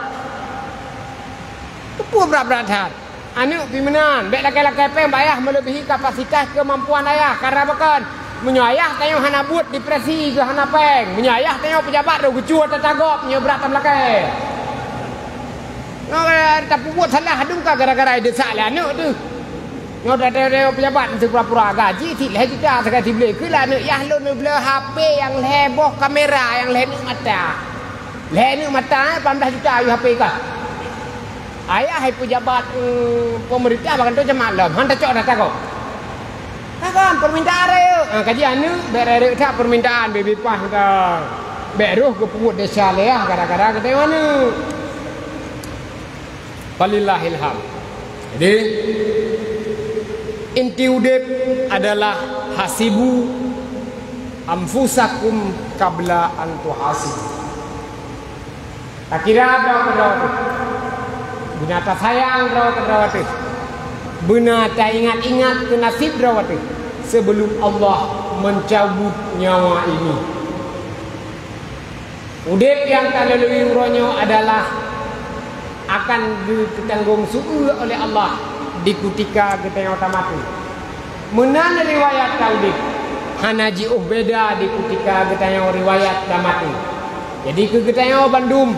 Keupeue brat-brat that? Aneuk pih meunan, bèk lakèe-lakèe péng bak ayah meuleubèhi kapasitas keumampuan ayah. Karena bukon, meunyoe ayah tanyoe hana buet, depresi keu hana péng. Meunyoe ayah tanyoe peujabat, roh geucue tatagop, meunyoe brat tameulakèe. Nyoe tapeubuet salah dum ka gara-gara idesak lé aneuk teuh. Nyoe tateudeuk peujabat meusti pura-pura gaji cit lhèe juta sagai sibleueng. Keu lé aneuk yah lôn neubloe H P nyang lhèe boh kamera nyang lhèe neuk mata. Lhèe neuk mata, eh, lapan blah juta ayue H P ka. Ayah hai peujabat, eh, peumeurintah bak kantô camat lom, han tacok data kok. Takon permintaan rayeuk. Ah, kaji aneuk bèk rayeuk that permintaan, bèk bipah mantong. Bèk roh geupeubuet desya lé ayah gara-gara geutanyoe aneuk. Falillahil hamd. Jadi, inti udép adalah hasibu anfusakum qabla an tuhasibu. Takira droe keudroe teuh. Beuna tasayang droe keudroe teuh. Beuna taingat-ingat keu naseb droe teuh sebelum Allah mencabut nyawa ini. Udép nyang talalui uroe nyoe adalah akan geupeutanggong seueu oleh Allah di kutika geutanyoe tamaté. Meunan riwayat taudép, hana jiôh beda di kutika geutanyoe riwayat tamaté. Jadi keu geutanyoe bandum,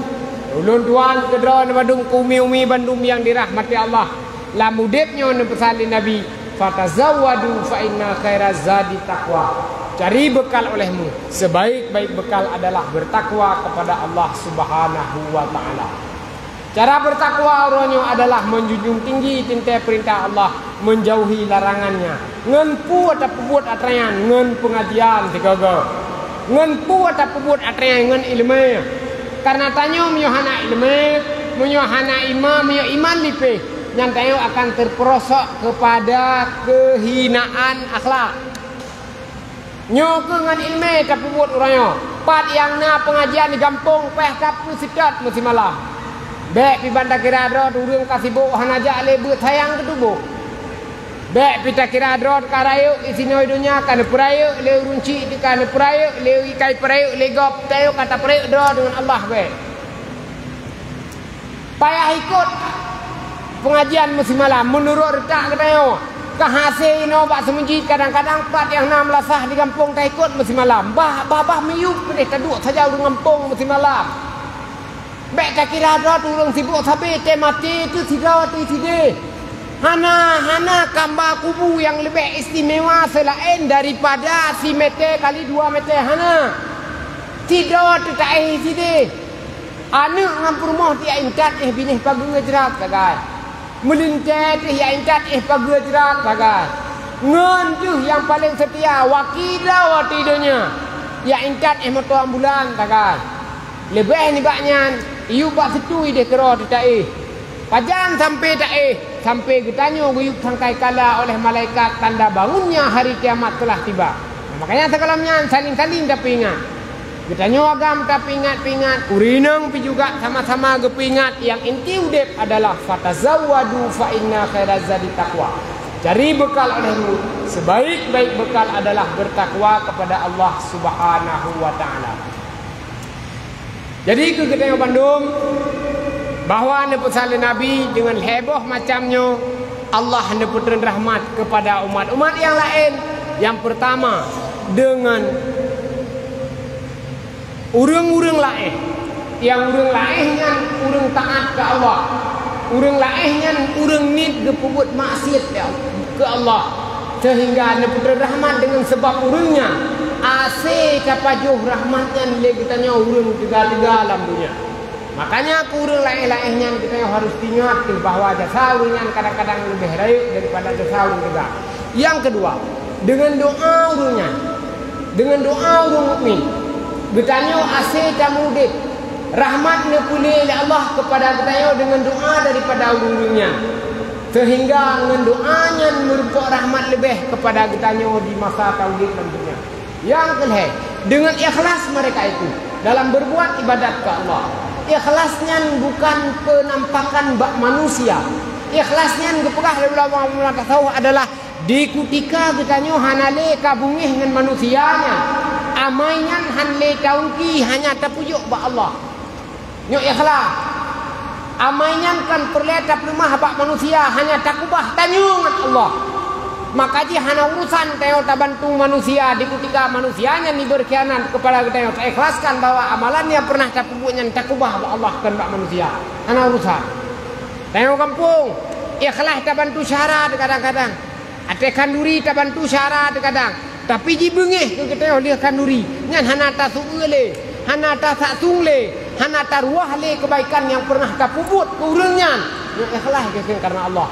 ulôn tuan keudroe bandum, keu umi-umi bandum nyang dirahmati Allah, lam udép nyoe neupeusan lé Nabi, "Fatazawwadu fa inna khairaz zadi taqwa." Cari bekal olehmu, sebaik-baik bekal adalah bertakwa kepada Allah Subhanahu wa Ta'ala. Cara bertakwa uroe nyoe adalah menjunjung tinggi teuntée peurintah Allah, menjauhi larangannya. Ngon peue tapeubuet atra nyan? Ngon peungajian sigoe-goe. Ngon peue tapeubuet atra nyan? Ngon iéleumé. Karena tanyoe meunyoe hana iéleumé, meunyoe hana iman, meunyoe iman lipéh, nyan tanyoe akan terperosok kepada kehinaan akhlak. Nyoe keuh ngon iéleumé tapeubuet uroe nyoe. Pat nyang na peungajian di gampông, payah tapeuseutôt meusimalam. Bèk pih ban takira droe ureuëng ka sibôk hana jak lé beuet sayang keu tuboh. Bèk pih takira droe ka rayeuk, isinoe donya ka neupeurayeuk lé ureuëng chik, ka neupeurayeuk lé ikai peurayeuk lé gob, tanyoe ka tapeurayeuk droe deungon Allah bèk. Payah ikot peungajian meusimalam meunurot reutak geutanyoe. Ka hasé inoe bak seumeujid, kadang-kadang pat nyang na meulasah di gampông taikot meusimalam. Bah, bah, bah miyueb keudeh taduek saja ureuëng gampông meusimalam. Bèk takira droe ureuëng sibôk sabe teuh maté teuh sidroe teuh sideh. Hana, hana kamba kubu nyang leubeh istimewa seulaén daripada simètè kali dua mètè, hana. Sidroe teuh taéh sideh. Aneuk ngon peurumoh tiak intat éh binéh pageue jrat sagai. Meulintèe teuh jak intat éh pageue jrat sagai. Ngon teuh nyang paleng seutia, waki droe di donya. Jak intat éh moto ambulan tagai. Leubeh nibak nyan, iyup bak situi deh keudroe teuta éh. Pajan sampoe ta éh, sampoe geutanyoe geuyup sangkai kala oleh malaikat tanda bangunnya hari kiamat telah tiba. Makanya sigohlom nyan saling-saling tapeuingat. Geutanyoe agam tapeuingat-peuingat, ureueng inong pih juga sama-sama geupeuingat, nyang inti udeb adalah fatazawwadu fa inna khairaz zadi taqwa. Cari bekal olehmu, sebaik-baik bekal adalah bertakwa kepada Allah Subhanahu wa Ta'ala. Jadi keu geutanyoe bandum, bahwa neupeusan lé Nabi deungon lhée boh macam nyoe, Allah neupeutrön rahmat kepada umat-umat nyang laén. Nyang peurtama, deungon ureueng-ureueng laén. Nyang ureueng laén nyan ureueng taát keu Allah. Ureueng laén nyan ureueng niet geupeubuet maksiet keu Allah. Seuhingga neupeutrön rahmat deungon sabab ureueng nyan, hase tapajoh rahmat nyan lé geutanyoe ureueng teuga-teuga lam donya. Makanya keu ureueng laén-laén nyan geutanyoe harôh teuingat kheueh bahwa jasa ureueng nyan kadang-kadang leubeh rayeuk daripada jasa ureueng teuga. Nyang keudua, deungon doa ureueng nyan, deungon doa ureueng mukmin, geutanyoe hase tamudeb. Rahmat neupeuleue lé Allah keupada geutanyoe deungon doa daripada ureueng-ureueng nyan, seuhingga ngon doa nyan meurumpok rahmat leubeh keupada geutanyoe di masa taudeb lam donya. Nyang keulhée, deungon ikhlas mereka itu dalam berbuat ibadat keu Allah. Ikhlas nyan bukan penampakan bak manusia. Ikhlas nyan geupeugah lé ulama-ulama tasawuf adalah di kutika geutanyoe hana lé ka beungéh ngon manusia nyan, amai nyan han lé taungki, hanya tapeujok bak Allah. Nyoe ikhlas. Amai nyan kon peureulée tapeuleumah bak manusia, hanya takubah tanyoe ngon Allah. Maka jih hana urusan tanyoe tabantu manusia di kutika manusia nyan jibeurkhianat keupada geutanyoe. Taikhlaskan bahwa amalan nyang peureunah tapeubuet nyan takubah bak Allah, kon bak manusia. Hana urusan. Tanyoe gampông, ikhlas tabantu syedara kadang-kadang. Watée khanduri tabantu syedara teugadang, tapi jibeungéh keu geutanyoe lheueh khanduri, nyan hana taseuôt lé, hana tasaksung lé, hana taruwah lé keubaikan nyang peureunah tapeubuet keu ureuëng nyan. Nyoe ikhlas geuseuen kareuna Allah.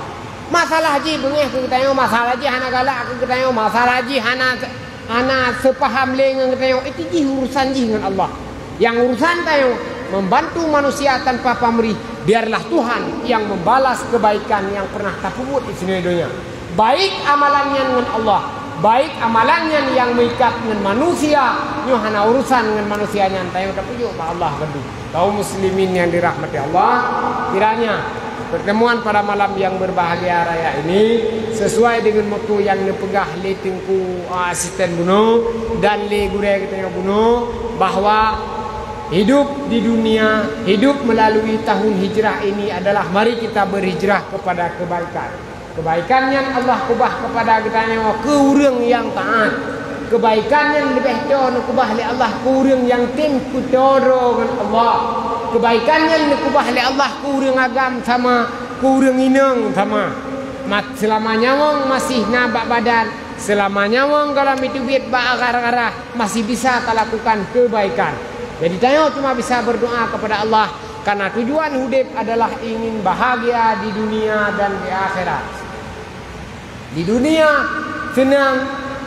Masalah jih beungéh keu geutanyoe, masalah jih hana galak keu geutanyoe, masalah jih hana, hana seupaham lé ngon geutanyoe, itu jih urusan jih ngon Allah. Nyang urusan tanyoe membantu manusia tanpa pamrih, biarlah Tuhan yang membalas kebaikan yang pernah tapeubuet di sinoe donya. Baik amalan nyan ngon Allah, baik amalan nyan nyang meuikat ngon manusia, nyoe hana urusan ngon manusia nyan, tanyoe tapeujok bak Allah keudroe. Kaum muslimin yang dirahmati Allah, kiranya pertemuan pada malam yang berbahagia raya ini sesuai dengan motto yang neupeugah lé Teungku, ah, Asisten bunoe dan lé gurée geutanyoe bunoe, bahwa hidup di dunia, hidup melalui tahun hijrah ini adalah mari kita berhijrah kepada kebaikan. Kebaikan nyan Allah keubah kepada geutanyoe keu ureuëng nyang taát. Kebaikan nyan leubeh toe neukeubah lé Allah keu ureuëng nyang tem peutoe droe ngon Allah. Kebaikan nyan neukeubah lé Allah keu ureuëng agam sama, keu ureuëng inong sama. Mat-, seulama nyawöng masih na bak badan, seulama nyawöng gohlom jiteubiet bak arah-arah, masih bisa talakukan kebaikan. Jadi, tanyoe cuma bisa berdoa kepada Allah, karena tujuan udeb adalah ingin bahagia di dunia dan di akhirat. Di dunia seunang,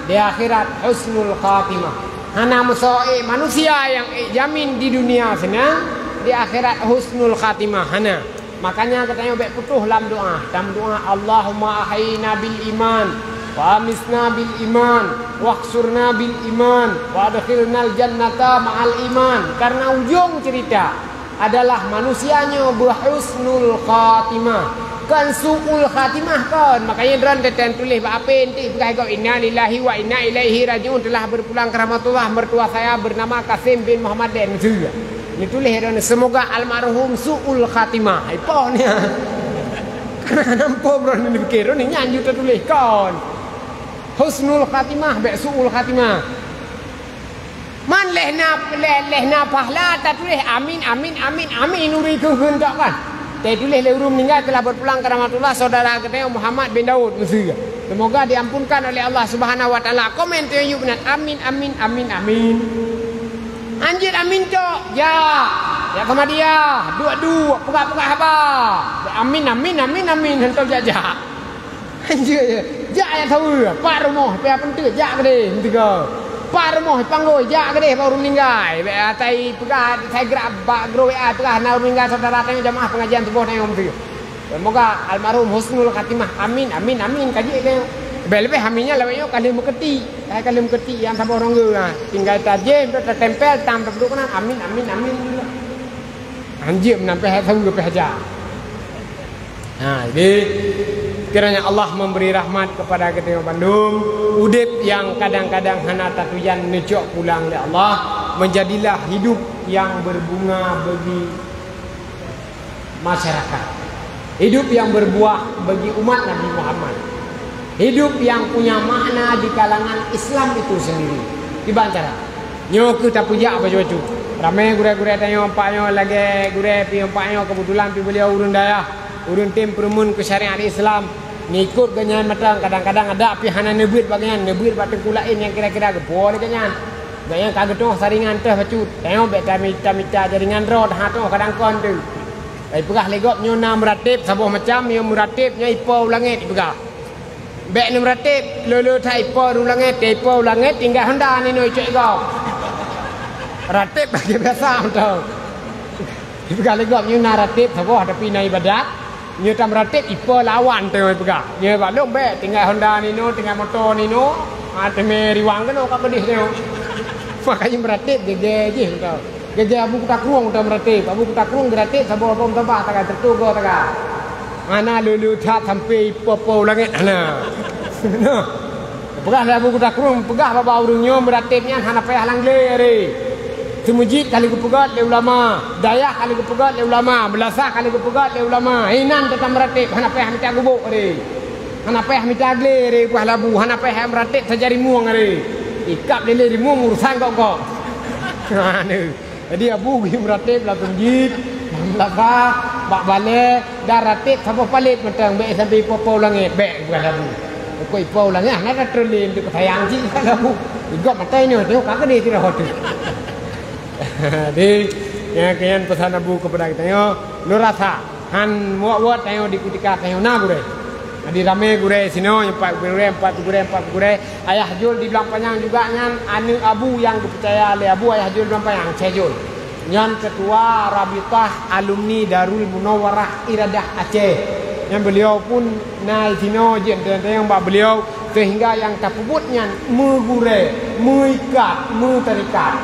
di akhirat husnul khatimah. Hana meusoe manusia nyang ék jamin di dunia seunang, di akhirat husnul khatimah hana. Makanya geutanyoe bék putôh lam doa. Tameudoa, "Allahumma ahyina bil iman, wa amisna bil iman, wahsyurna bil iman, wa adkhilnal jannata ma'al iman." Karena ujong cerita adalah manusia nyoe beuhusnul khatimah. Kon su'ul khatimah kon. Makanya droen teutan tuléh bak apé, enti peugah gob, "Inna lillahi wa inna ilaihi raji'un, telah berpulang ke rahmatullah, mertua saya bernama Kasim bin Muhammad Denzi." Neutuléh droen, "Semoga almarhum su'ul khatimah." Hai poh nia. Karena nampom droen neupiké, droen nyan jeuet tatuléh kon. Husnul khatimah, bék su'ul khatimah. Man lheueh na, lheueh, lheueh na pahala tatuléh amin, amin, amin, amin, ureuëng kheun-kheun tok kan. Tatuléh lé ureuëng meuninggai telah berpulang ke rahmatullah saudara geutanyoe Muhammad bin Daud Mesir. Semoga diampunkan oleh Allah Subhanahu wa Taala. Komen tu yub nan, amin, amin, amin, amin. Anjeut amin tok, jak. Jak Ahmadiyah, duek-duek, peugah-peugah haba. Amin, amin, amin, amin, hantom jak-jak. Anjeut, jak jak saweue, pat rumoh, pih peunteuk, jak keudeh, meusigoe. Pat rumoh, ipanggôi, jak keudeh bak ureueng meuninggai. Bèk atai peugah, sai gerak bak grup W A peugah na ureueng meuninggai, saudara tanyoe, jamaah pengajian suboh tanyoe meusigoe. Semoga almarhum husnul khatimah. Amin, amin, amin, ka jeuet tanyoe. Leubeh-leubeh amin nyan lawét nyoe ka lheueh meukeutik. Hai ka lheueh meukeutik nyang saboh rongga, ha. Tinggai tajém, tatempel, tam tapeuduek keunan. Amin, amin, amin. Hanjeuet meunan pih saweue pih aja. Ha, jadi, kiranya Allah memberi rahmat kepada kita bandum. Udép nyang kadang-kadang hana tatujan neucok pulang lé Allah, menjadilah hidup yang berbunga bagi masyarakat. Hidup yang berbuah bagi umat Nabi Muhammad. Hidup yang punya makna di kalangan Islam itu sendiri. Kiban cara? Nyoe keuh tapeujak bacut-bacut. Ramé gurée-gurée tanyoe, empat nyoe lagée gurée pih, empat nyoe keubeutulan pih beuliau ureuëng dayah, ureuëng tem peureumeun keu syariat Islam. Neuikot geuhnyan mantong, kadang-kadang adak pih hana neubeuet bak geuhnyan, neubeuet bak teungku laén nyang kira-kira geupo lé geuhnyan. Geuhnyan ka geutoh saringan teuh bacut. Tanyoe bék tamita-mita jaringan droe, ha toh kadang kon teuh. Ipeugah lé gob nyoe na meuratéb saboh macam, nyoe meuratéb nyoe ipo u langét ipeugah. Bék neumeuratéb, lolo that ipo u langét, ipo u langét tinggai honda ninoe icok igob. Ratéb lagée biasa mantong. Ipeugah lé gob nyoe na ratéb saboh tapi na ibadat, nyoe tameuratéb ipo lawan teungoh ipeugah. Nyoe bak lôn bék tinggai honda ninoe, tinggai moto ninoe, ha, teumé riwang keunoe ka keudeh nyoe. Makajih meuratéb gégé jih mantong. Gagah Abu Kuta Krueng udah meuratéb. Abu Kuta Krueng geuratéb saboh bom tabah taga, teutugoe taga. Hana lé-lé that sampoe ipo-po u langét, hana. Nah. Peugah lé Abu Kuta Krueng, peugah bak ureuëng nyoe meuratéb nyan hana payah lam glé aré. Seumeujid ka lheueh geupeugét lé ulama, dayah ka lheueh geupeugét lé ulama, beulasah ka lheueh geupeugét lé ulama. Inan teutap meuratéb, hana payah mita gubok aré. Hana payah mita glé aré buah labu, hana payah meuratéb saja rimueng aré. Ikab lé-lé rimueng urusan gok-gok. Hana. Jadi Abu geuh meuratéb lam seumeujid, lam beulasah, bak balée, dan ratéb saboh palét mantong bék sampoe ipo-po u langét, bék bukan Abu. Pokok ipo u langét hana tatrôn lé untuk sayang cit bukan Abu. Igob maté nyoe, tengok ka keudeh sidroe tu. Jadi, nyang keuyan pesan Abu kepada kita nyoe, lôn rasa Han muat-muat tanyoe di kutika tanyoe na gurée. Jadi ramé gurée sinoe, empat gurée, empat gurée, empat gurée. Ayah Jul di Blang Panyang juga nyan aneuëk Abu nyang geupeucaya lé Abu, Ayah Jul Blang Panyang, Syeh Jul. Nyan ketua Rabitah Alumni Darul Munawwarah Iradah Aceh. Nyan beliau pun na sinoe jeuet teuntang bak beliau sehingga nyang tapeubuet nyan meugurée, meuikat, meutarikat.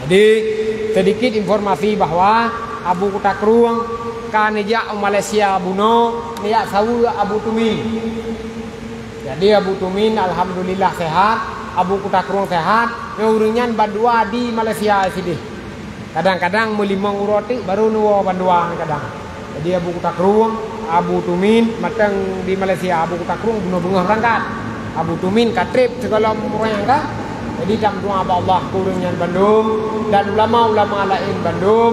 Jadi, sedikit informasi bahwa Abu Kuta Krueng ka neujak u Malaysia bunoe, neujak saweue Abu Tumin. Jadi, Abu Tumin alhamdulillah sehat, Abu Kuta Krueng sehat, nyoe ureuëng nyan bandua di Malaysia sideh. Kadang-kadang meulimong uroe teuk baru neuwoe bandua kadang. Jadi Abu Kuta Krueng, Abu Tumin, mantong di Malaysia, Abu Kuta Krueng bunoe beungoh beurangkat. Abu Tumin ka trép sigohlom ureuëng nyan ka. Jadi tameudoá bak Allah keu ureuëng nyan bandum dan ulama-ulama laén bandum,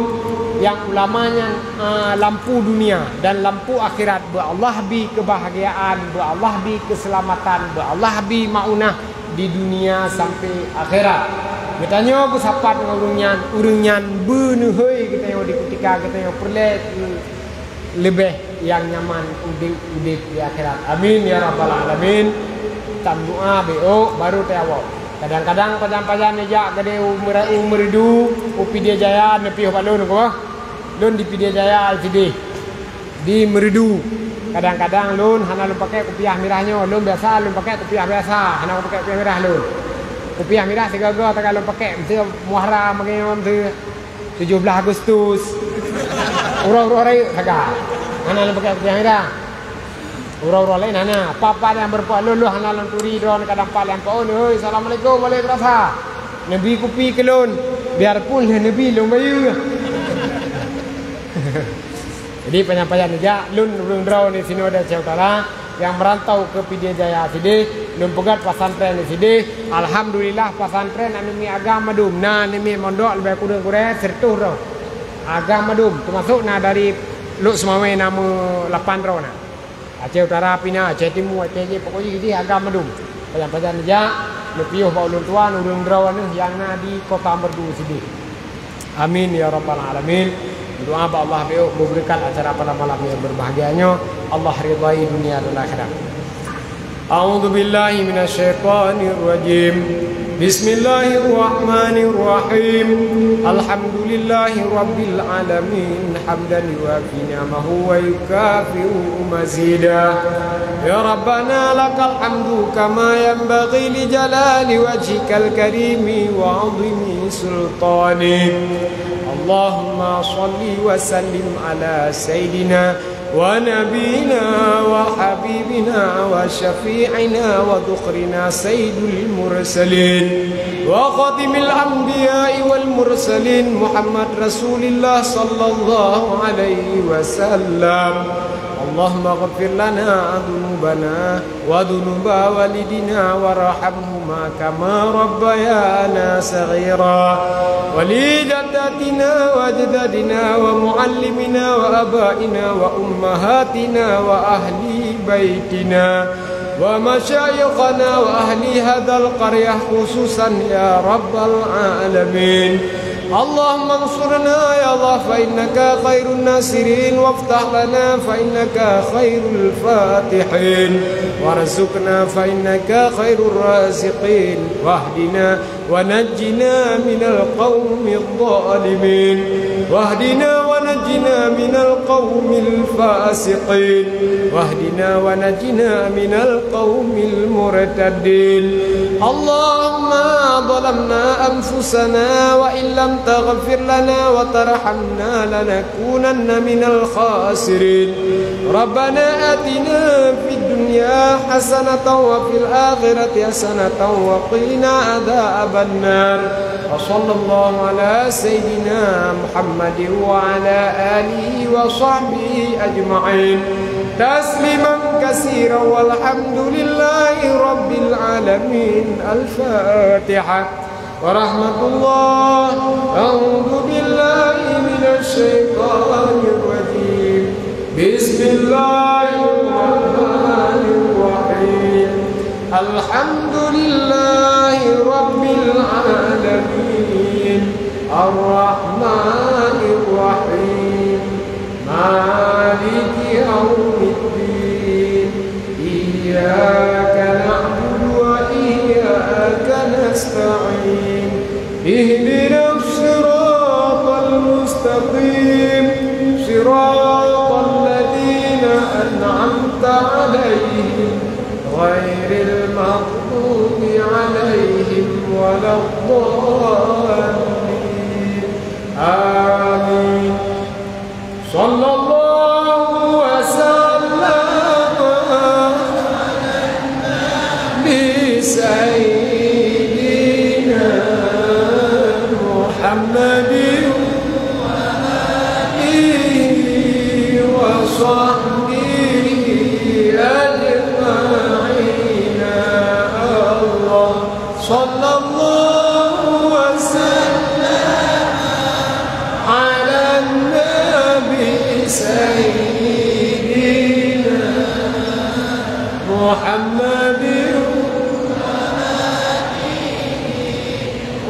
nyang ulama nyan, ah, lampu dunia dan lampu akhirat, beu Allah bi keubahgiaan, beu Allah bi keuseulamatan, beu Allah bi maunah di dunia sampai akhirat. Geutanyoe beusapat ngon ureuëng nyan, ureuëng nyan beuneuhôi geutanyoe di kutika geutanyoe peureulée leubeh nyang nyaman udeb-udeb di akhirat. Amin ya rabbal alamin. Tameudoá bék, baru tawoe. Kadang-kadang pajan-pajan neujak keudeh u Meura-, u Meuridu, u Pidie Jaya, neupiôh bak lôn keubah. Lôn di Pidie Jaya sideh. Di Meuridu. Kadang-kadang lôn hana lôn pakai kupiah mirah nyoe, lôn biasa lôn pakai kupiah biasa, hana lôn pakai kupiah mirah lôn. Kupiah mirah sigoe-goe taga lôn pakai, meusti Muharram, bagaimana meusti tujuh belas Agustus. Uroe-uroe rayeuk sagai. Hana lôn pakai kupiah mirah. Uroe-uroe laén hana. Apa-apa nyang beureupat lôn, lôn hana lôn turi droe kadang pat lé ampoon, "Hoi, assalamualaikum, waalaikumsalam." Neubi kupi keu lôn, biarpun lheueh neubi lôn bayeue. Jadi, pajan-pajan neujak, lôn ureuëng droe di Sinode Aceh Utara nyang meurantau keu Pidie Jaya sideh, lôn peugét pesantren di sideh. Alhamdulillah, pesantren aneuk miet agam mandum, na aneuk miet mondok leubeh kureueng gurée sireutôh droe. Agam mandum, teumasok na dari Lhokseumawe na meu lapan droe na. Aceh Utara pih na, Aceh Timu, Aceh jih, pokok jih, jih agam mandum. Pajan-pajan neujak, neupiôh bak ulôn tuan, ureuëng droe neuh nyang na di Kota Meureudu sideh. Amin ya rabbal alamin. Doa bak Allah bék beubeureukat acara pada malam nyang berbahagia nyoe. Allah ridhai dunia dan akhirat. A'udzubillahi minasyaitonirrajim. بسم الله الرحمن الرحيم. الحمد لله رب العالمين، حمدا يوافي نعمه ويكافئ مزيده. يا ربنا لك الحمد كما ينبغي لجلال وجهك الكريم وعظيم سلطانك. اللهم صل وسلم على سيدنا ونبينا وحبيبنا وشفيعنا وذخرنا سيد المرسلين وخاتم الأنبياء والمرسلين محمد رسول الله صلى الله عليه وسلم. اللهم اغفر لنا ذنوبنا وذنوب والدينا وارحمهما كما ربيانا صغيرا. ولجداتنا وأجدادنا ومعلمينا وآبائنا وأمهاتنا وأهل بيتنا ومشايخنا وأهل هذه القرية خصوصا يا رب العالمين. اللهم انصرنا يا الله فإنك خير الناصرين، وافتح لنا فإنك خير الفاتحين، وارزقنا فإنك خير الرازقين، واهدنا ونجنا من القوم الظالمين، واهدنا ونجنا من القوم الفاسقين، واهدنا ونجنا من القوم المرتدين. اللهم ظلمنا أنفسنا وإن لم تغفر لنا وترحمنا لنكونن من الخاسرين. ربنا آتنا في الدنيا حسنة وفي الآخرة حسنة وقنا عذاب النار. وصلى الله على سيدنا محمد وعلى آله وصحبه أجمعين. تسليما كثيرا والحمد لله رب العالمين. الفاتحة. ورحمة الله. أعوذ بالله من الشيطان الرجيم. بسم الله الرحمن الرحيم. الحمد لله رب العالمين. الرحمن الرحيم. مالك يوم الدين. إياك نعبد وإياك نستعين. اهدنا الصراط المستقيم. صراط الذين أنعمت عليهم غير المغضوب عليهم ولا الضالين. آمين. صلى الله وسلم على النبي سيدنا محمد وآله وصحبه أجمعين. الله صلى الله وسلم على النبي سيدنا محمد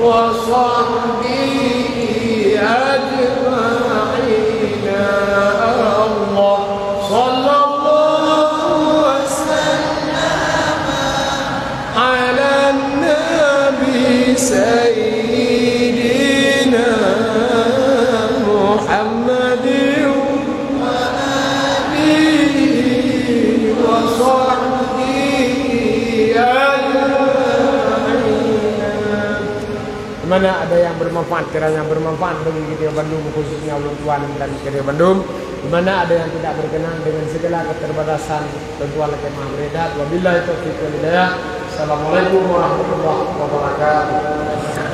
وصحبه أجمعين. الله صلى الله وسلم على النبي سيدنا محمد وآله وصحبه أجمعين. Di mana ada yang bermanfaat, kiranya bermanfaat bagi kita bandum, khususnya ulun tuan dan kita bandum. Di mana ada yang tidak berkenan dengan segala keterbatasan, tentu Allah Ta'ala Maha Berehat. Wabillahi taufiq wal hidayah. Assalamualaikum warahmatullahi wabarakatuh.